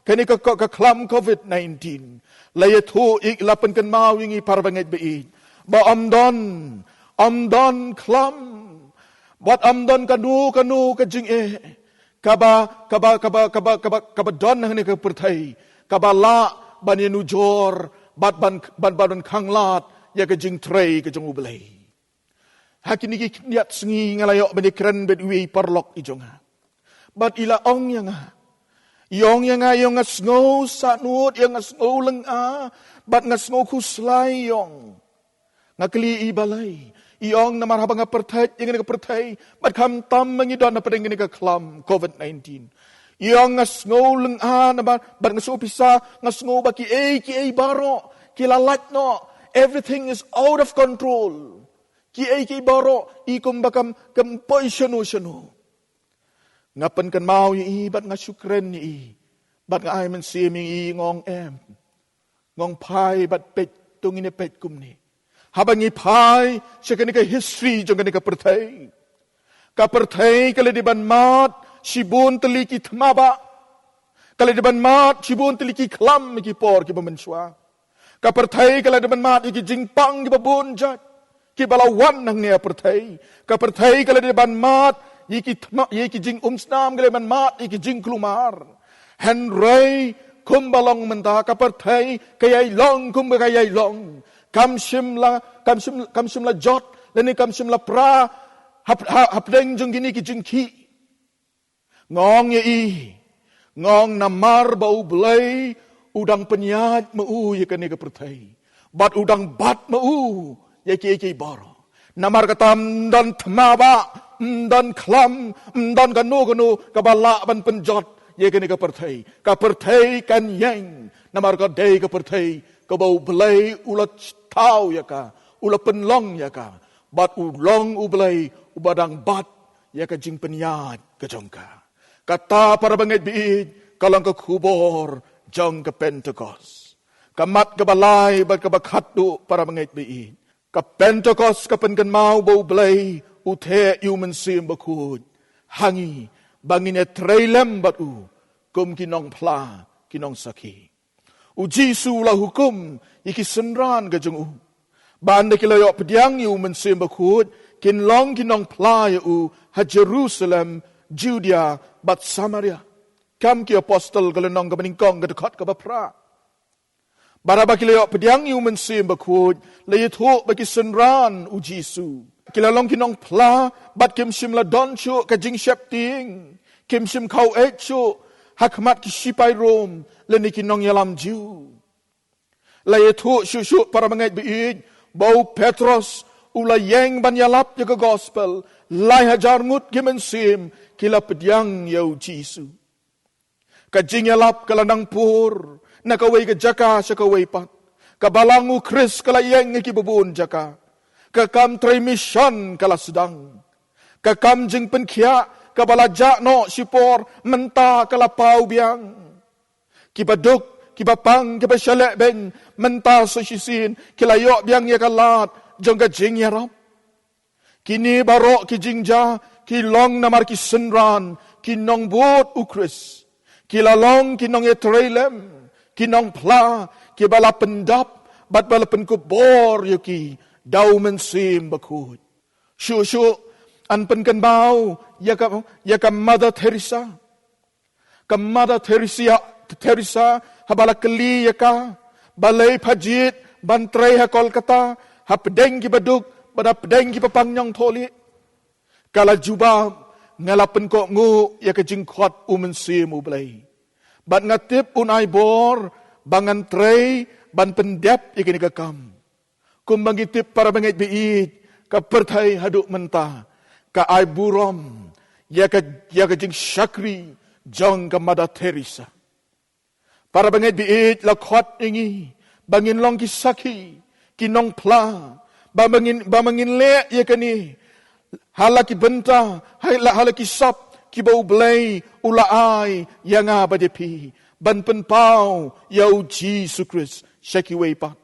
kane ka, ka, ka khlam covid nineteen. La ïathuh ïa, la pynkynmaw ïa ngi para bangeit baieit ba ym don, ym don khlam, bad ym don kano kano ka jingeh kaba, kaba, kaba, kaba, kaba, kaba don hangne ha ka pyrthei kaba lah ban ïanujor bad ban, ban, ban, ban khanglad ïa ka jingtrei ka jong U Blei. Ha kine ki khyndiat sngi nga la ïoh ban ïakren bad uwei u paralok i jong nga. Bad i la ong ïa nga. I ong ïa nga, i ong nga sngew sahnud, i ong nga sngew lyngngoh, bad nga sngew khuslai i ong. Nga kylli i balei. I ong namar haba nga pyrthei ïa kane ka pyrthei, bad khamtam ma ngi don hapdeng kane ka khlam covid nineteen. I ong nga sngew lyngngoh namar, bad nga sngew pisa, nga sngew ba kiei kiei baroh ki la lait noh. Everything is out of control. Kiei kiei baroh i kumba kam, kam poi shano shano. Nga pynkynmaw ïa i bad nga shu kren ïa i. Bad nga ai mynsiem ïa i, nga ong em. Nga ong phai bad peit, to ngin ïa peit kumne. Haba ngi phai sha kane ka history jong kane ka pyrthei, ka pyrthei ka la dei ban mad shibun tylli ki thma bah. Ka la dei ban mad shibun tylli ki khlam ha ki por kiba mynshuwa. Ka pyrthei ka la dei ban mad ïa ki jingpang kiba bun jait kiba la wan hangne ha pyrthei. Ka pyrthei ka la dei ban mad ïa ki thma, ïa ki jingumsnam, ka la dei ban mad ïa ki jingkulmar. Hynrei kumba long mynta, ka pyrthei ka ïai long kumba ka ïai long. Kam shym la, kam shym, kam shym la jot lane kam shym la pra hap, ha, hapdeng jong kine ki jingkhih. Nga ong ïa i, nga ong namar ba U Blei u dang pynïaid ma u ïa kane ka pyrthei, bad u dang bat ma u ïa kiei kiei baroh. Namar kata ym don thma bah, ym don khlam, ym don kano kano kaba lah ban pynjot ïa kane ka pyrthei. Ka pyrthei kan ïeng namar ka dei ka pyrthei kaba U Blei u la thaw ïa ka, u la pynlong ïa ka, bad u long U Blei uba dang bat ïa ka jingpynïaid ka jong ka. Kata para bangeit baieit ka long ka khubor jong ka Pentekost. Ka mat kaba lai bad kaba khatduh para bangeit baieit. Ka Pentekost ka pynkynmaw ba U Blei u theh ïa u Mynsiem Bakhuid ha ngi ba ngin ïatrei lem bad u kum ki nongphla, ki nongsakhi. U Jisu u la hukum ïa ki synran ka jong u ba ynda ki la ïoh pdiang ïa u Mynsiem Bakhuid, kin long ki nongphla ïa u ha Jerusalem, Judea bad Samaria. Kam Ki Apostol ka lynnong kaba nyngkong ka dkhot kaba phra. Bad haba ki la ïoh pdiang ïa u Mynsiem Bakhuid, la ïathuh ba ki synran u Jisu ki la long ki nongphla, bad kim shym la don shuh ka jingsheptieng, kim shym khaw eit shuh ha khmat ki shipai Rom lane ki nongïalam Jiw. La ïathuh shuh shuh para bangeit baieit ba u Petros u la ïeng ban ïalap ïa ka gospel, lai hajar ngut ki mynsiem ki la pdiang ïa u Jisu. Ka jingïalap ka la nang pur na kawei ka jaka sha kawei pat. Ka balang u Khrist ka la ïeng ha kiba bun jaka. Ka kam trei mission ka la sdang. Ka kam jingpynkhiah kaba la jah noh shipor mynta ka la paw biang. Kiba duk, kiba pang, kiba shaleh beiñ mynta sa shisien ki la ïoh biang ïa ka lad jong ka jingïarap. Kine baroh ki jingjia ki long namar ki synran, ki nongbud u Khrist. Ki la long ki nongïatreilem, ki nongphla kiba la pyndap bad ba la pynkup bor ïa ki da u Mynsiem Bakhuid. Shuh shuh yn pynkynmaw ïa ka, ïa ka Mother Teresa. Ka Mother Teresa, Teresa, haba la kylli ïa ka balei pha jied ban trei ha Kolkata hapdeng kiba duk bad hapdeng kiba pang ñiangthohlieh, ka la jubab, nga la pynkohnguh ïa ka jingkhot u Mynsiem U Blei. Bad nga tip un ai bor ba ngan trei ban pyndep ïa kane ka kam. Kumba ngi tip, para bangeit ba ïeit, ka pyrthei haduh mynta ka ai burom ïa ka, ïa ka jingshakri jong ka Mother Teresa. Para bangeit ba ïeit, la khot ïa ngi ba ngin long ki sakhi, ki nongphla, ba ma ngin, ba ma ngin leh ïa kane ha la ki bynta, ha la, ha la ki sap kiba U Blei u la ai ïa nga bad ïa phi, ban pynpaw ïa U Jisu Khrist sha kiwei pat.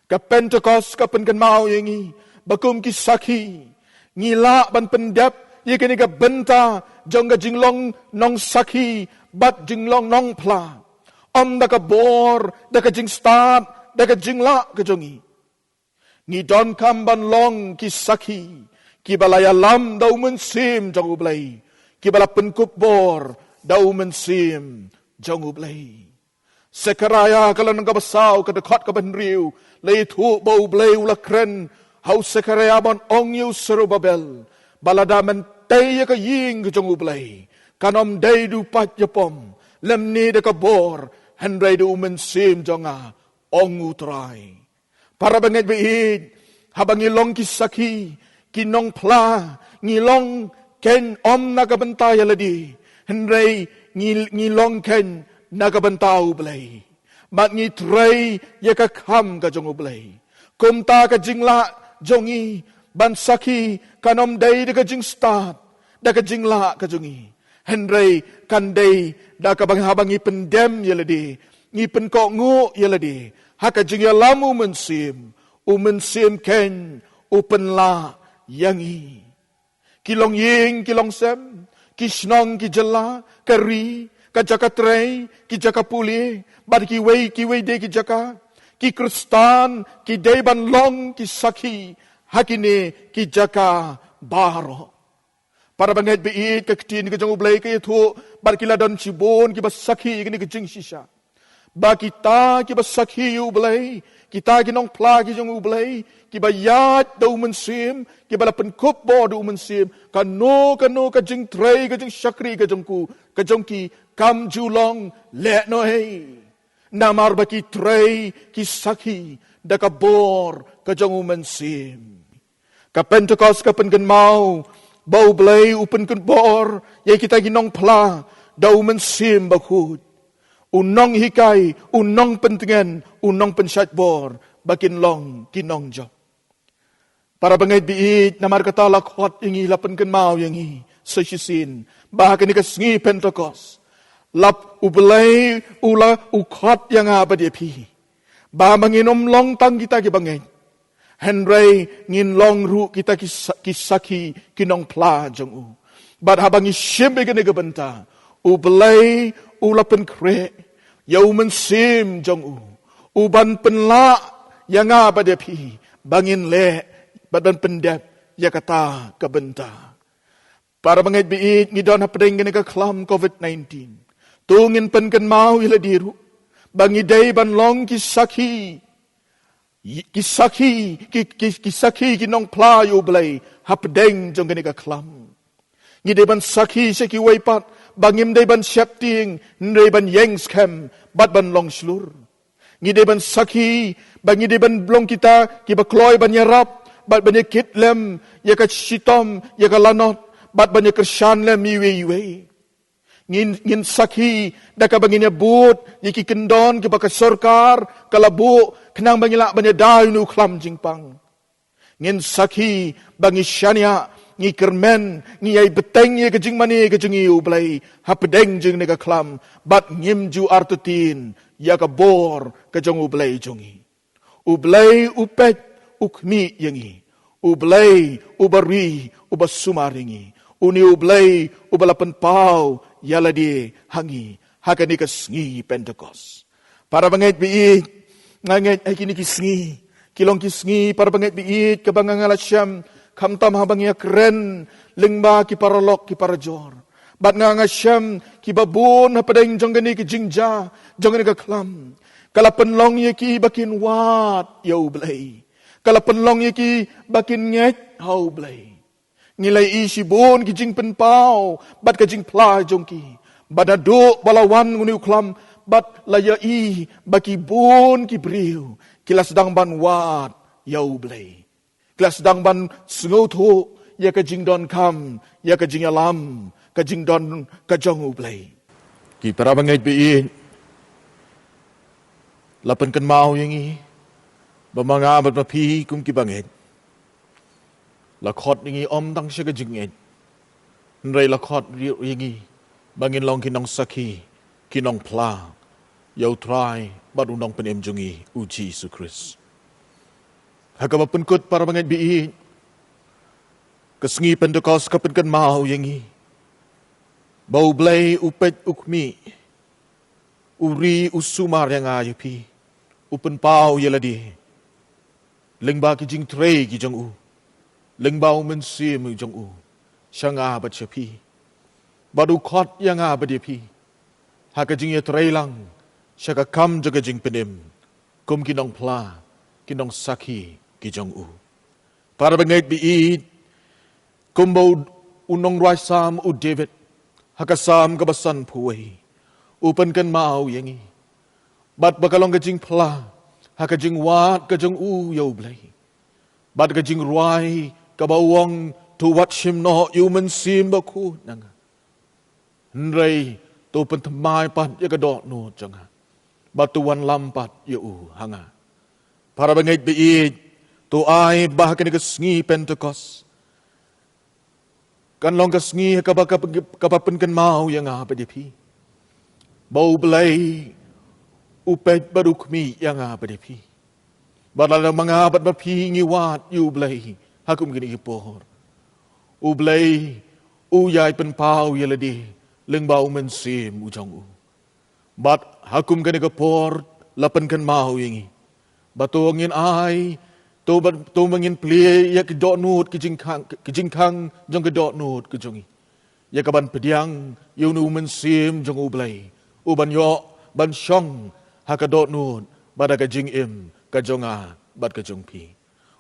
Ka Pentekost ka pynkynmaw ïa ngi ba kum ki sakhi, ngi lah ban pyndep ïa kane ka bynta jong ka jinglong nongsakhi bad jinglong nongphla, ym da ka bor, da ka jingstad, da ka jinglah ka jong ngi. Ngi donkam ban long ki sakhi kiba la ïalam da U Mynsiem jong U Blei, kiba la pynkup bor da U Mynsiem jong U Blei. Sekharaïa ka lynnong kaba saw, ka dkhot kaba hynriew, la ïathuh ba U Blei u la kren ha u Sekharaïa ban ong ïa u Serubabel ba lada men tei ïa ka ïing ka jong U Blei, kan ym dei da u paid ïapom lymne da ka bor, hynrei da U Mynsiem jong nga, ong U Trai. Para bangeit ba ïeit, haba ngi long ki sakhi, ki nongphla, ngi long keiñ ym na ka bynta ïa lade, hynrei ngi, ngi long keiñ na ka bynta U Blei. Bad ngi trei ïa ka kam ka jong U Blei. Kumta ka jinglah jong ngi ban sakhi kan ym dei da ka jingstad, da ka jinglah ka jong ngi, hynrei kan dei da kaba, haba ngi pyndem ïa lade, ngi pynkohnguh ïa lade ha ka jingïalam U Mynsiem, U Mynsiem keiñ u pynlah ïa ngi. Ki longïing ki longsem, ki shnong ki jylla, ka ri, ka jaka trei, ki jaka pule, bad kiwei kiwei de ki jaka, ki Khristan ki dei ban long ki sakhi ha kine ki jaka baroh. Para bangeit ba ïeit, ka ktien ka jong U Blei ka ïathuh ba ki la don shibun kiba sakhi ïa kane ka jingshisha, ba kita kiba sakhi ïa U Blei, kita ki nongphla ki jong U Blei, kiba ïaid da U Mynsiem, kiba la pynkup bor da U Mynsiem, kano kano ka jingtrei, ka jingshakri ka jong ku, ka jong ki, kam ju long lehnohei, namar ba ki trei, ki sakhi da ka bor ka jong U Mynsiem. Ka Pentekost ka pynkynmaw ba U Blei u pynkup bor ïa kita ki nongphla da U Mynsiem Bakhuid, u nonghikai, u nongpyntngen, u nongpynshait bor, ba kin long ki nongjop. Para bangeit ba ïeit, namar kata la khot ïa ngi, la pynkynmaw ïa ngi sa shisien ba ha kane ka sngi Pentekost, la U Blei u la, u khot ïa nga bad ïa phi ba ma ngin ym long tang kita kiba ngeit, hynrei ngin long ruh kita ki sa-, ki sakhi, ki nongphla jong u. Bad haba ngi shim ïa kane ka bynta, U Blei u la pynkhreh ïa U Mynsiem jong u, u ban pynlah ïa nga bad ïa phi ba ngin leh bad ban pyndep ïa kata ka bynta. Para bangeit ba ïeit, ngi don hapdeng kane ka khlam covid nineteen. To ngin pynkynmaw ïa lade ruh ba ngi dei ban long ki sakhi, ki sakhi, ki, ki, ki sakhi, ki nongphla ïa U Blei hapdeng jong kane ka khlam. Ngi dei ban sakhi sha kiwei pat ba ngim dei ban sheptieng, hynrei ban ïeng skhem bad ban long shlur. Ngi dei ban sakhi ba ngi dei ban long kita kiba kloi ban ïarap bad ban ïakit lem ïa ka shitom, ïa ka lanot, bad ban ïakyrshan lem iwei iwei. Ngin, ngin sakhi da kaba ngin ïabud ïa ki kyndon kiba ka sorkar ka la buh khnang ba ngin lah ban ïada ïa une u khlam jingpang. Ngin sakhi ba ngi shaniah, ngi kyrmen, ngi ïai bteng ïa ka jingmane ka jong ngi ïa U Blei hapdeng jong kane ka khlam, bad ngim ju artatien ïa ka bor ka jong U Blei jong ngi. U Blei u peit, u khmih ïa ngi. U Blei uba ri, uba sumar ïa ngi. Une U Blei uba la pynpaw ïa lade ha ngi ha kane ka sngi Pentekost. Para bangeit ba ïeit, nga ngeit ha kine ki sngi ki long ki sngi, para bangeit ba ïeit, kaba nga, nga la shem, khamtam haba ngi ïakren lyngba ki paralok, ki parajor, bad nga, nga shem kiba bun hapdeng jong kane ka jingjia, jong kane ka khlam, ka la pynlong ïa ki ba kin wad ïa U Blei. Ka la pynlong ïa ki ba kin ngeit ha U Blei. Ngi la ïohi shibun ki jingpynpaw bad ka jingphla jong ki. Bad naduh ba la wan une u khlam, bad la ïohi ba ki bun ki briew ki la sdang ban wad ïa U Blei. Ki la sdang ban sngewthuh ïa ka jingdonkam, ïa ka jingïalam, ka jingdon ka jong U Blei. Ki para bangeit ba ïeit, la pynkynmaw ïa ngi ba ma nga bad ma phi kum ki bangeit, la khot ïa ngi ym tang sha ka jingngeit, hynrei la khot ïa ngi ba ngin long ki nongsakhi, ki nongphla ïa U Trai bad U Nongpynim jong ngi, U Jisu Khrist. Ha kaba pynkut, para bangeit ba ïeit, ka sngi Pentekost ka pynkynmaw ïa ngi ba U Blei u peit, u khmih, u ri, u sumar ïa nga ïa phi, u pynpaw ïa lade lyngba ki jingtrei ki jong u, lyngba U Mynsiem jong u, sha nga bad sha phi. Bad u khot ïa nga bad ïa phi ha ka jingïatreilang sha ka kam jong ka jingpynim kum ki nongphla, ki nongsakhi ki jong u. Para bangeit ba ïeit, kumba u, u nongrwai Salm u David, ha ka Salm kaba sanphew wei, u pynkynmaw ïa ngi bad ba ka long ka jingphla ha ka jingwad ka jong u ïa U Blei, bad ka jingrwai kaba u ong, to wat shim noh ïa U Mynsiem Bakhuid na nga, hynrei to pynthymmai pat ïa ka dohnud jong nga, bad to wanlam pat ïa u ha nga. Para bangeit ba ïeit, to ai ba ha kane ka sngi Pentekost kan long ka sngi kaba, kaba, kaba pynkynmaw ïa nga bad ïa phi ba U Blei u peit bad u khmih ïa nga bad ïa phi. Bad lada ma nga bad ma phi ngi wad ïa U Blei ha kum kine ki por, U Blei u ïai pynpaw ïa lade lyngba U Mynsiem u jong u. Bad ha kum kane ka por la pynkynmaw ïa ngi ba to ngin ai, to ba, to ba ngin plie ïa ki dohnud, ki jingkhang, ki jingkhang jong ki dohnud ki jong ngi, ïa kaban pdiang ïa une U Mynsiem jong U Blei, u ban ïoh ban shong ha ka dohnud bad ha ka jingim ka jong nga bad ka jong phi.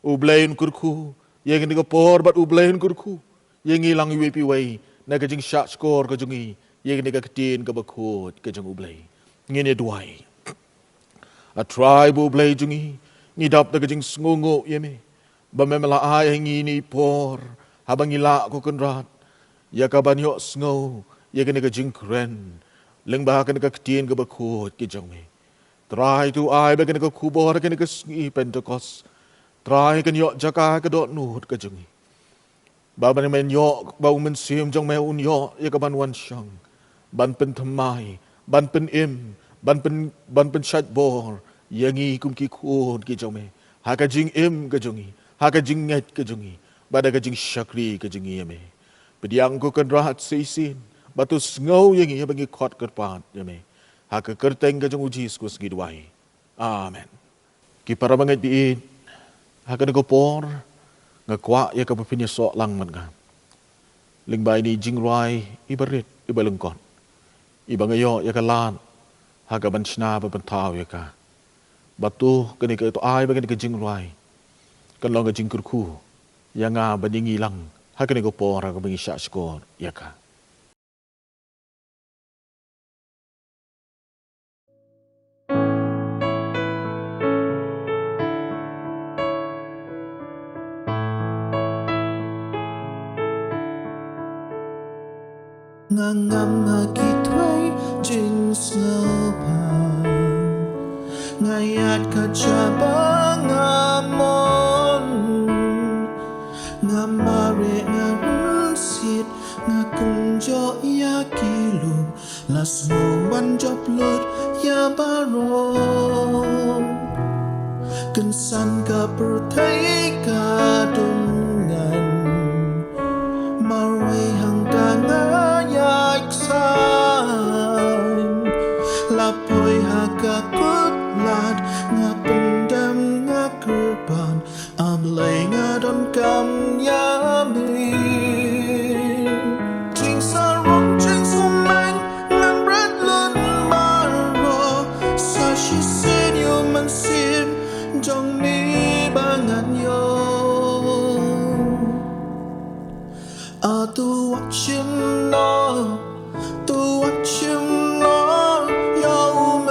U Blei un kyrkhu ïa kane ka por bad U Blei un kyrkhu ïa ngi lang iwei pa iwei na ka jingshahshkor ka jong ngi ïa kane ka Ktien kaba khuid ka jong U Blei. Ngin ïa duwai. A Trai bad U Blei jong ngi, ngi dap da ka jingsngewnguh ïa me ba me la ai ha ngi ine i por haba ngi lah, ko Kynrad, ïa kaban ïohsngew ïa kane ka jingkren lyngba kane ka Ktien kaba khuid ka jong me. Trai, to ai ba kane ka khubor, kane ka sngi Pentekost, Trai, kan ïoh jaka ha ka dohnud ka jong ngi, ba ban men ïoh ba U Mynsiem jong me un ïoh ïa kaban wan shong ban pynthymmai, ban pynim, ban pyn, ban pynshait bor ïa ngi kum ki khun ki jong me ha ka jingim ka jong ngi, ha ka jingngeit ka jong ngi bad ha ka jingshakri ka jong ngi ïa me. Pdiang, ko Kynrad, shisien bad to sngew ïa ngi haba ngi khot kyrpad ïa me. Ha ka kyrteng ka jong U Jisu Khrist ngi duwai. Amen. Ki para bangeit ba ïeit, ha kane ka por nga kwah ïa kaba phin ïasoh lang bad nga lyngba ine i jingrwai iba rit, iba lyngkot, iba nga ïoh ïa ka lad ha kaban shna bad ban thaw ïa ka. Bad to kane ka, to ai ba kane ka jingrwai kan long ka jingkyrkhu ïa nga bad ïa ngi lang ha kane ka por ha kaba ngi shahshkor ïa ka. Nga ngam ha ki thwei jingsngewbha, nga ïaid ka jaka ba nga mon. Nga mareh, nga rynsied, nga kynjoh ïa ki lum, la sngew ban jop lut ïa baroh. Kynsan ka pyrthei ka dum ngan, marwei hangta nga ïaid saiñ. La poi ha ka kut lad, nga pyndem, nga kyrpad, A Blei, nga donkam ïa me. Jingsarong jingsumaiñ ngan bret lem baroh, sa shisien ïa U Mynsiem jong me ba ngan ïoh. A, to wat shim noh, to wat shim noh ïa U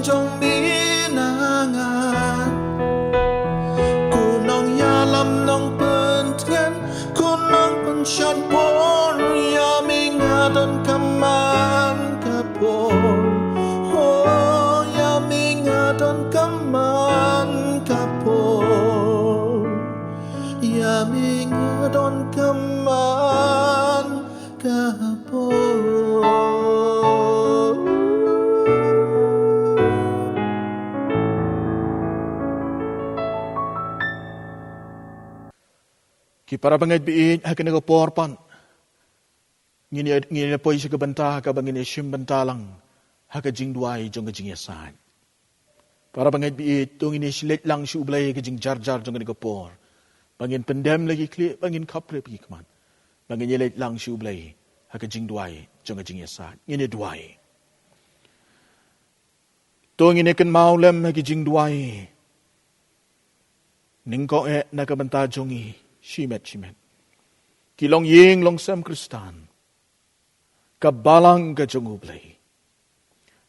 jong mi na nga. Ko Nongïalam Nongpyntngen, ko Nongpynshait bor, ïa me nga donkam man ka por. Oh, ïa me nga donkam man ka por. Ïa me nga donkam man ka por. Ki para bangeit baieit, ha kane ka por pat ngin ïa, ngin ïa poi sha ka bynta kaba ngin ïa shim bynta lang ha ka jingduwai jong ka jingïasaid. Para bangeit baieit, to ngin ïa leit lang sha U Blei ha ka jingjarjar jong kane ka por. Ba ngin pyndem la ki khlieh, ba ngin khapkhlieh ki khmat. Ba ngin ïa leit lang sha U Blei ha ka jingduwai jong ka jingïasaid. Ngin ïa duwai. To ngin ïa kynmaw lem ha ki jingduwai. Nyngkong eh na ka bynta jong ngi shimet shimet, ki longïing longsem Khristan, ka balang ka jong U Blei.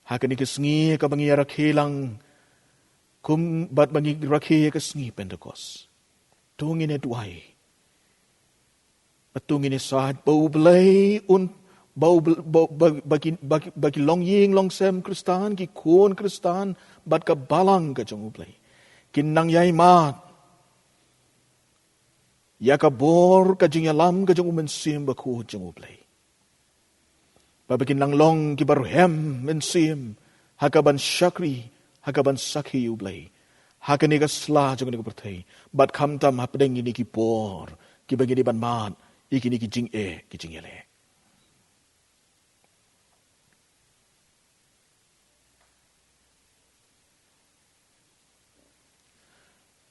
Ha kane ka sngi kaba ngi ïa rakhe lang kum bad ba ngi rakhe ïa ka sngi Pentekost, to ngin ïa duwai. Bad to ngin ïa said ba U Blei un, ba U Blei, ba, ba, ba ki, ba ki, ba ki longïing longsem Khristan, ki khun Khristan bad ka balang ka jong U Blei, kin nang ïai mad ïa ka bor ka jingïalam ka jong U Mynsiem Bakhuid jong U Blei. Ba ba kin nang long kiba rhem mynsiem ha kaban shakri, ha kaban sakhi ïa U Blei ha kane ka sla jong kane ka pyrthei, bad khamtam hapdeng kine ki por kiba ngin ïa ban mad ïa kine ki jingeh ki jingïaleh.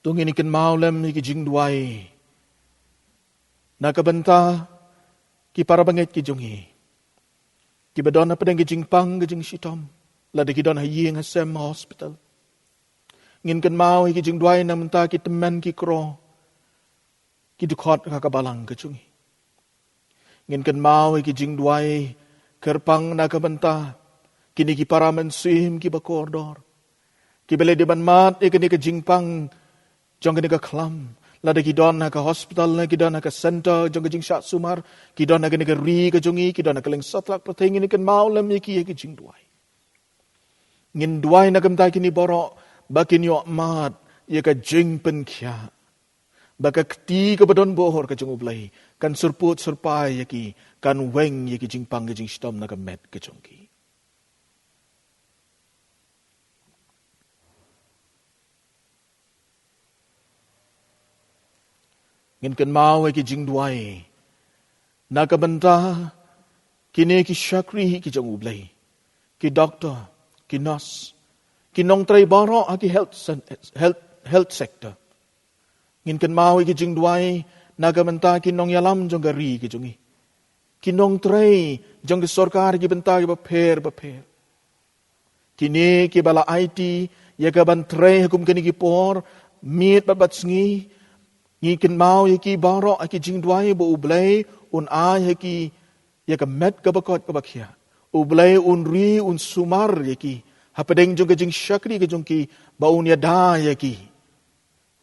To ngin ïa kynmaw lem ïa ki jingduwai na ka bynta ki para bangeit ki jong ngi, kiba don hapdeng ki jingpang ki jingshitom, lada ki don ha ïing ha sem ha hospital. Ngin kynmaw ïa ki jingduwai na ka bynta ki tymmen ki kro, ki dkhot ha ka balang ka jong ngi. Ngin kynmaw ïa ki jingduwai kyrpang na ka bynta kine ki para mynsiem kiba kordor, kiba la dei ban mad ïa kane ka jingpang jong kane ka khlam, lada ki don ha ka hospital ne ki don ha ka center jong ka jingshah sumar, ki don ha kane ka ri ka jong ngi, ki don ha ka lyngsatlak pyrthei. Ngin kynmaw lem ïa ki ha ki jingduwai. Ngin duwai na ka bynta kine baroh ba kin ïoh mad ïa ka jingpynkhiah, ba ka kti kaba don bor ka jong U Blei kan syrpud syrpai ïa ki, kan weng ïa ki jingpang ki jingshitom na ka met ka jong ki. Ngin kynmaw ïa ki jingduwai na ka bynta kine ki shakri ki jong U Blei, ki doktor, ki nurse, ki nongtrei baroh ha ki health sen-, health, health sector. Ngin kynmaw ïa ki jingduwai na ka bynta ki nongïalam jong ka ri ka jong ngi, ki nongtrei jong ka sorkar ha ki bynta kiba pher bapher, kine kiba la aiti ïa ka ban trei ha kum kine ki por miet bad bad sngi. Ngi kynmaw ïa ki baroh ha ki jingduwai ba U Blei un ai ha ki ïa ka met kaba koit kaba khiah. U Blei un ri un sumar ïa ki hapdeng jong ka jingshakri ka jong ki, ba un ïada ïa ki.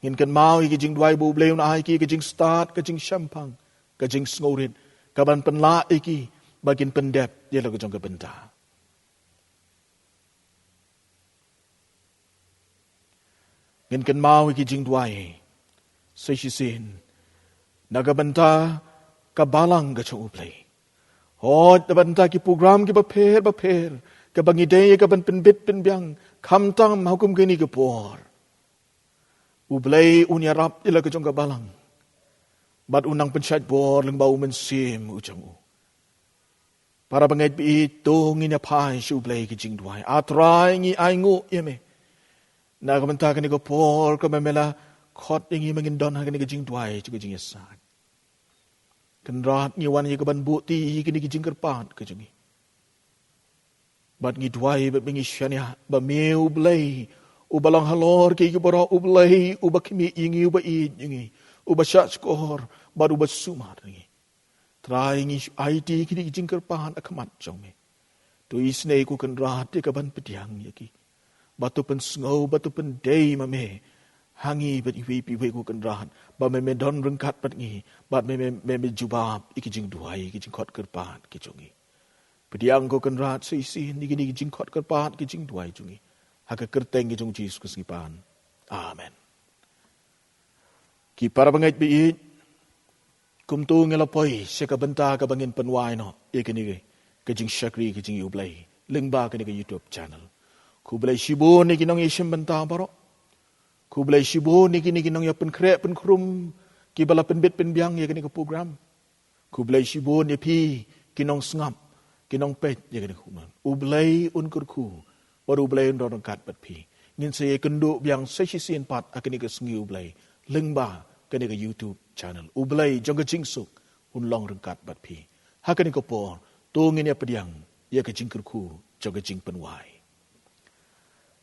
Ngin kynmaw ïa ki jingduwai ba U Blei un ai ïa ki ka jingstad, ka jingshemphang, ka jingsngewrit, ka ban pynlah ïa ki ba kin pyndep ïa la ka jong ka bynta. Ngin kynmaw ïa ki jingduwai sa shisien na ka bynta ka balang ka jong U Blei. Hooid, na ka bynta ki program kiba pher bapher kaba ngi dei ka ban pynbit pynbiang, khamtam ha kum kine ki por. U Blei un ïarap ïa la ka jong ka balang, bad un nang pynshait bor lyngba U Mynsiem u jong u. Para bangeit baieit, to ngin ïa phai sha U Blei ki jingduwai. A Trai, ngi ainguh ïa me na ka bynta kane ka por kaba me la khot ïa ngi ba ngin don ha kane ka jingduwai jong ka jingïasaid. Kynrad, ngi wan ïa ka ban buh ti ïa kine ki jingkyrpad ka jong ngi. Bad ngi duwai bad ngi shaniah ba me U Blei uba long halor kiei kiei baroh, U Blei uba khmih ïa ngi, uba ïeit ïa ngi, uba shahshkor bad uba sumar ïa ngi. Trai, ngi aiti kine ki jingkyrpad ha khmat jong me. To isynei, ko Kynrad, ïa ka ban pdiang ïa ki. Ba to pynsngew, ba to pyndei ma me ha ngi bad iwei pa iwei ko Kynrad, ba me me don ryngkat bad ngi, bad me me, me, me jubab ïa ki jingduwai, ki jingkhot kyrpad ki jong ngi. Pdiang ko Kynrad sa shisien ïa kine ki jingkhot kyrpad ki jingduwai jong ngi. Ha ka kyrteng ka jong u Jisu Khrist ngi pan. Amen. Ki para bangeit ba ïeit, kumto ngi la poi sha ka bynta kaba ngin pynwai noh ïa kane ka jingshakri ka jong U Blei lyngba kane ka YouTube channel. Khublei shibun ïa ki nongïashim bynta baroh. Khublei shibun ïa kine ki nongïapynkhreh pynkhrum kiba la pynbit pynbiang ïa kane ka program. Khublei shibun ïa phi ki nongsngap, ki nongpeit ïa kane ka khubor. U Blei un kyrkhu bad U Blei un don ryngkat bad phi. Ngin sa ïakynduh biang sa shisien pat ha kane ka sngi U Blei lyngba kane ka YouTube channel. U Blei jong ka jingsuk un long ryngkat bad phi. Ha kane ka por to ngin ïa pdiang ïa ka jingkyrkhu jong ka jingpynwai.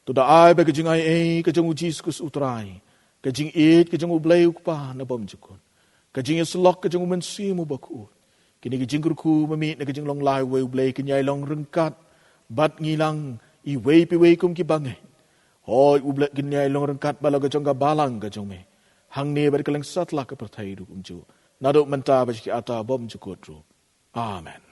To da ai ba ka jingaiei ka jong U Jisu Khrist U Trai, ka jingïeit ka jong U Blei U Kpa na bymjukut, ka jingïasyllok ka jong U Mynsiem U Bakhuid, kine ki jingkyrkhu ba mih na ka jinglong lai uwei U Blei kin ïai long ryngkat bad ngi lang iwei pa iwei kum ki bangeit. Hooid U Blei, kin ïai long ryngkat bad la ka jong ka balang ka jong me hangne bad ka lyngsatlak ka pyrthei ruh kumjuh, naduh mynta bad sha ki ata bymjukut ruh. Amen.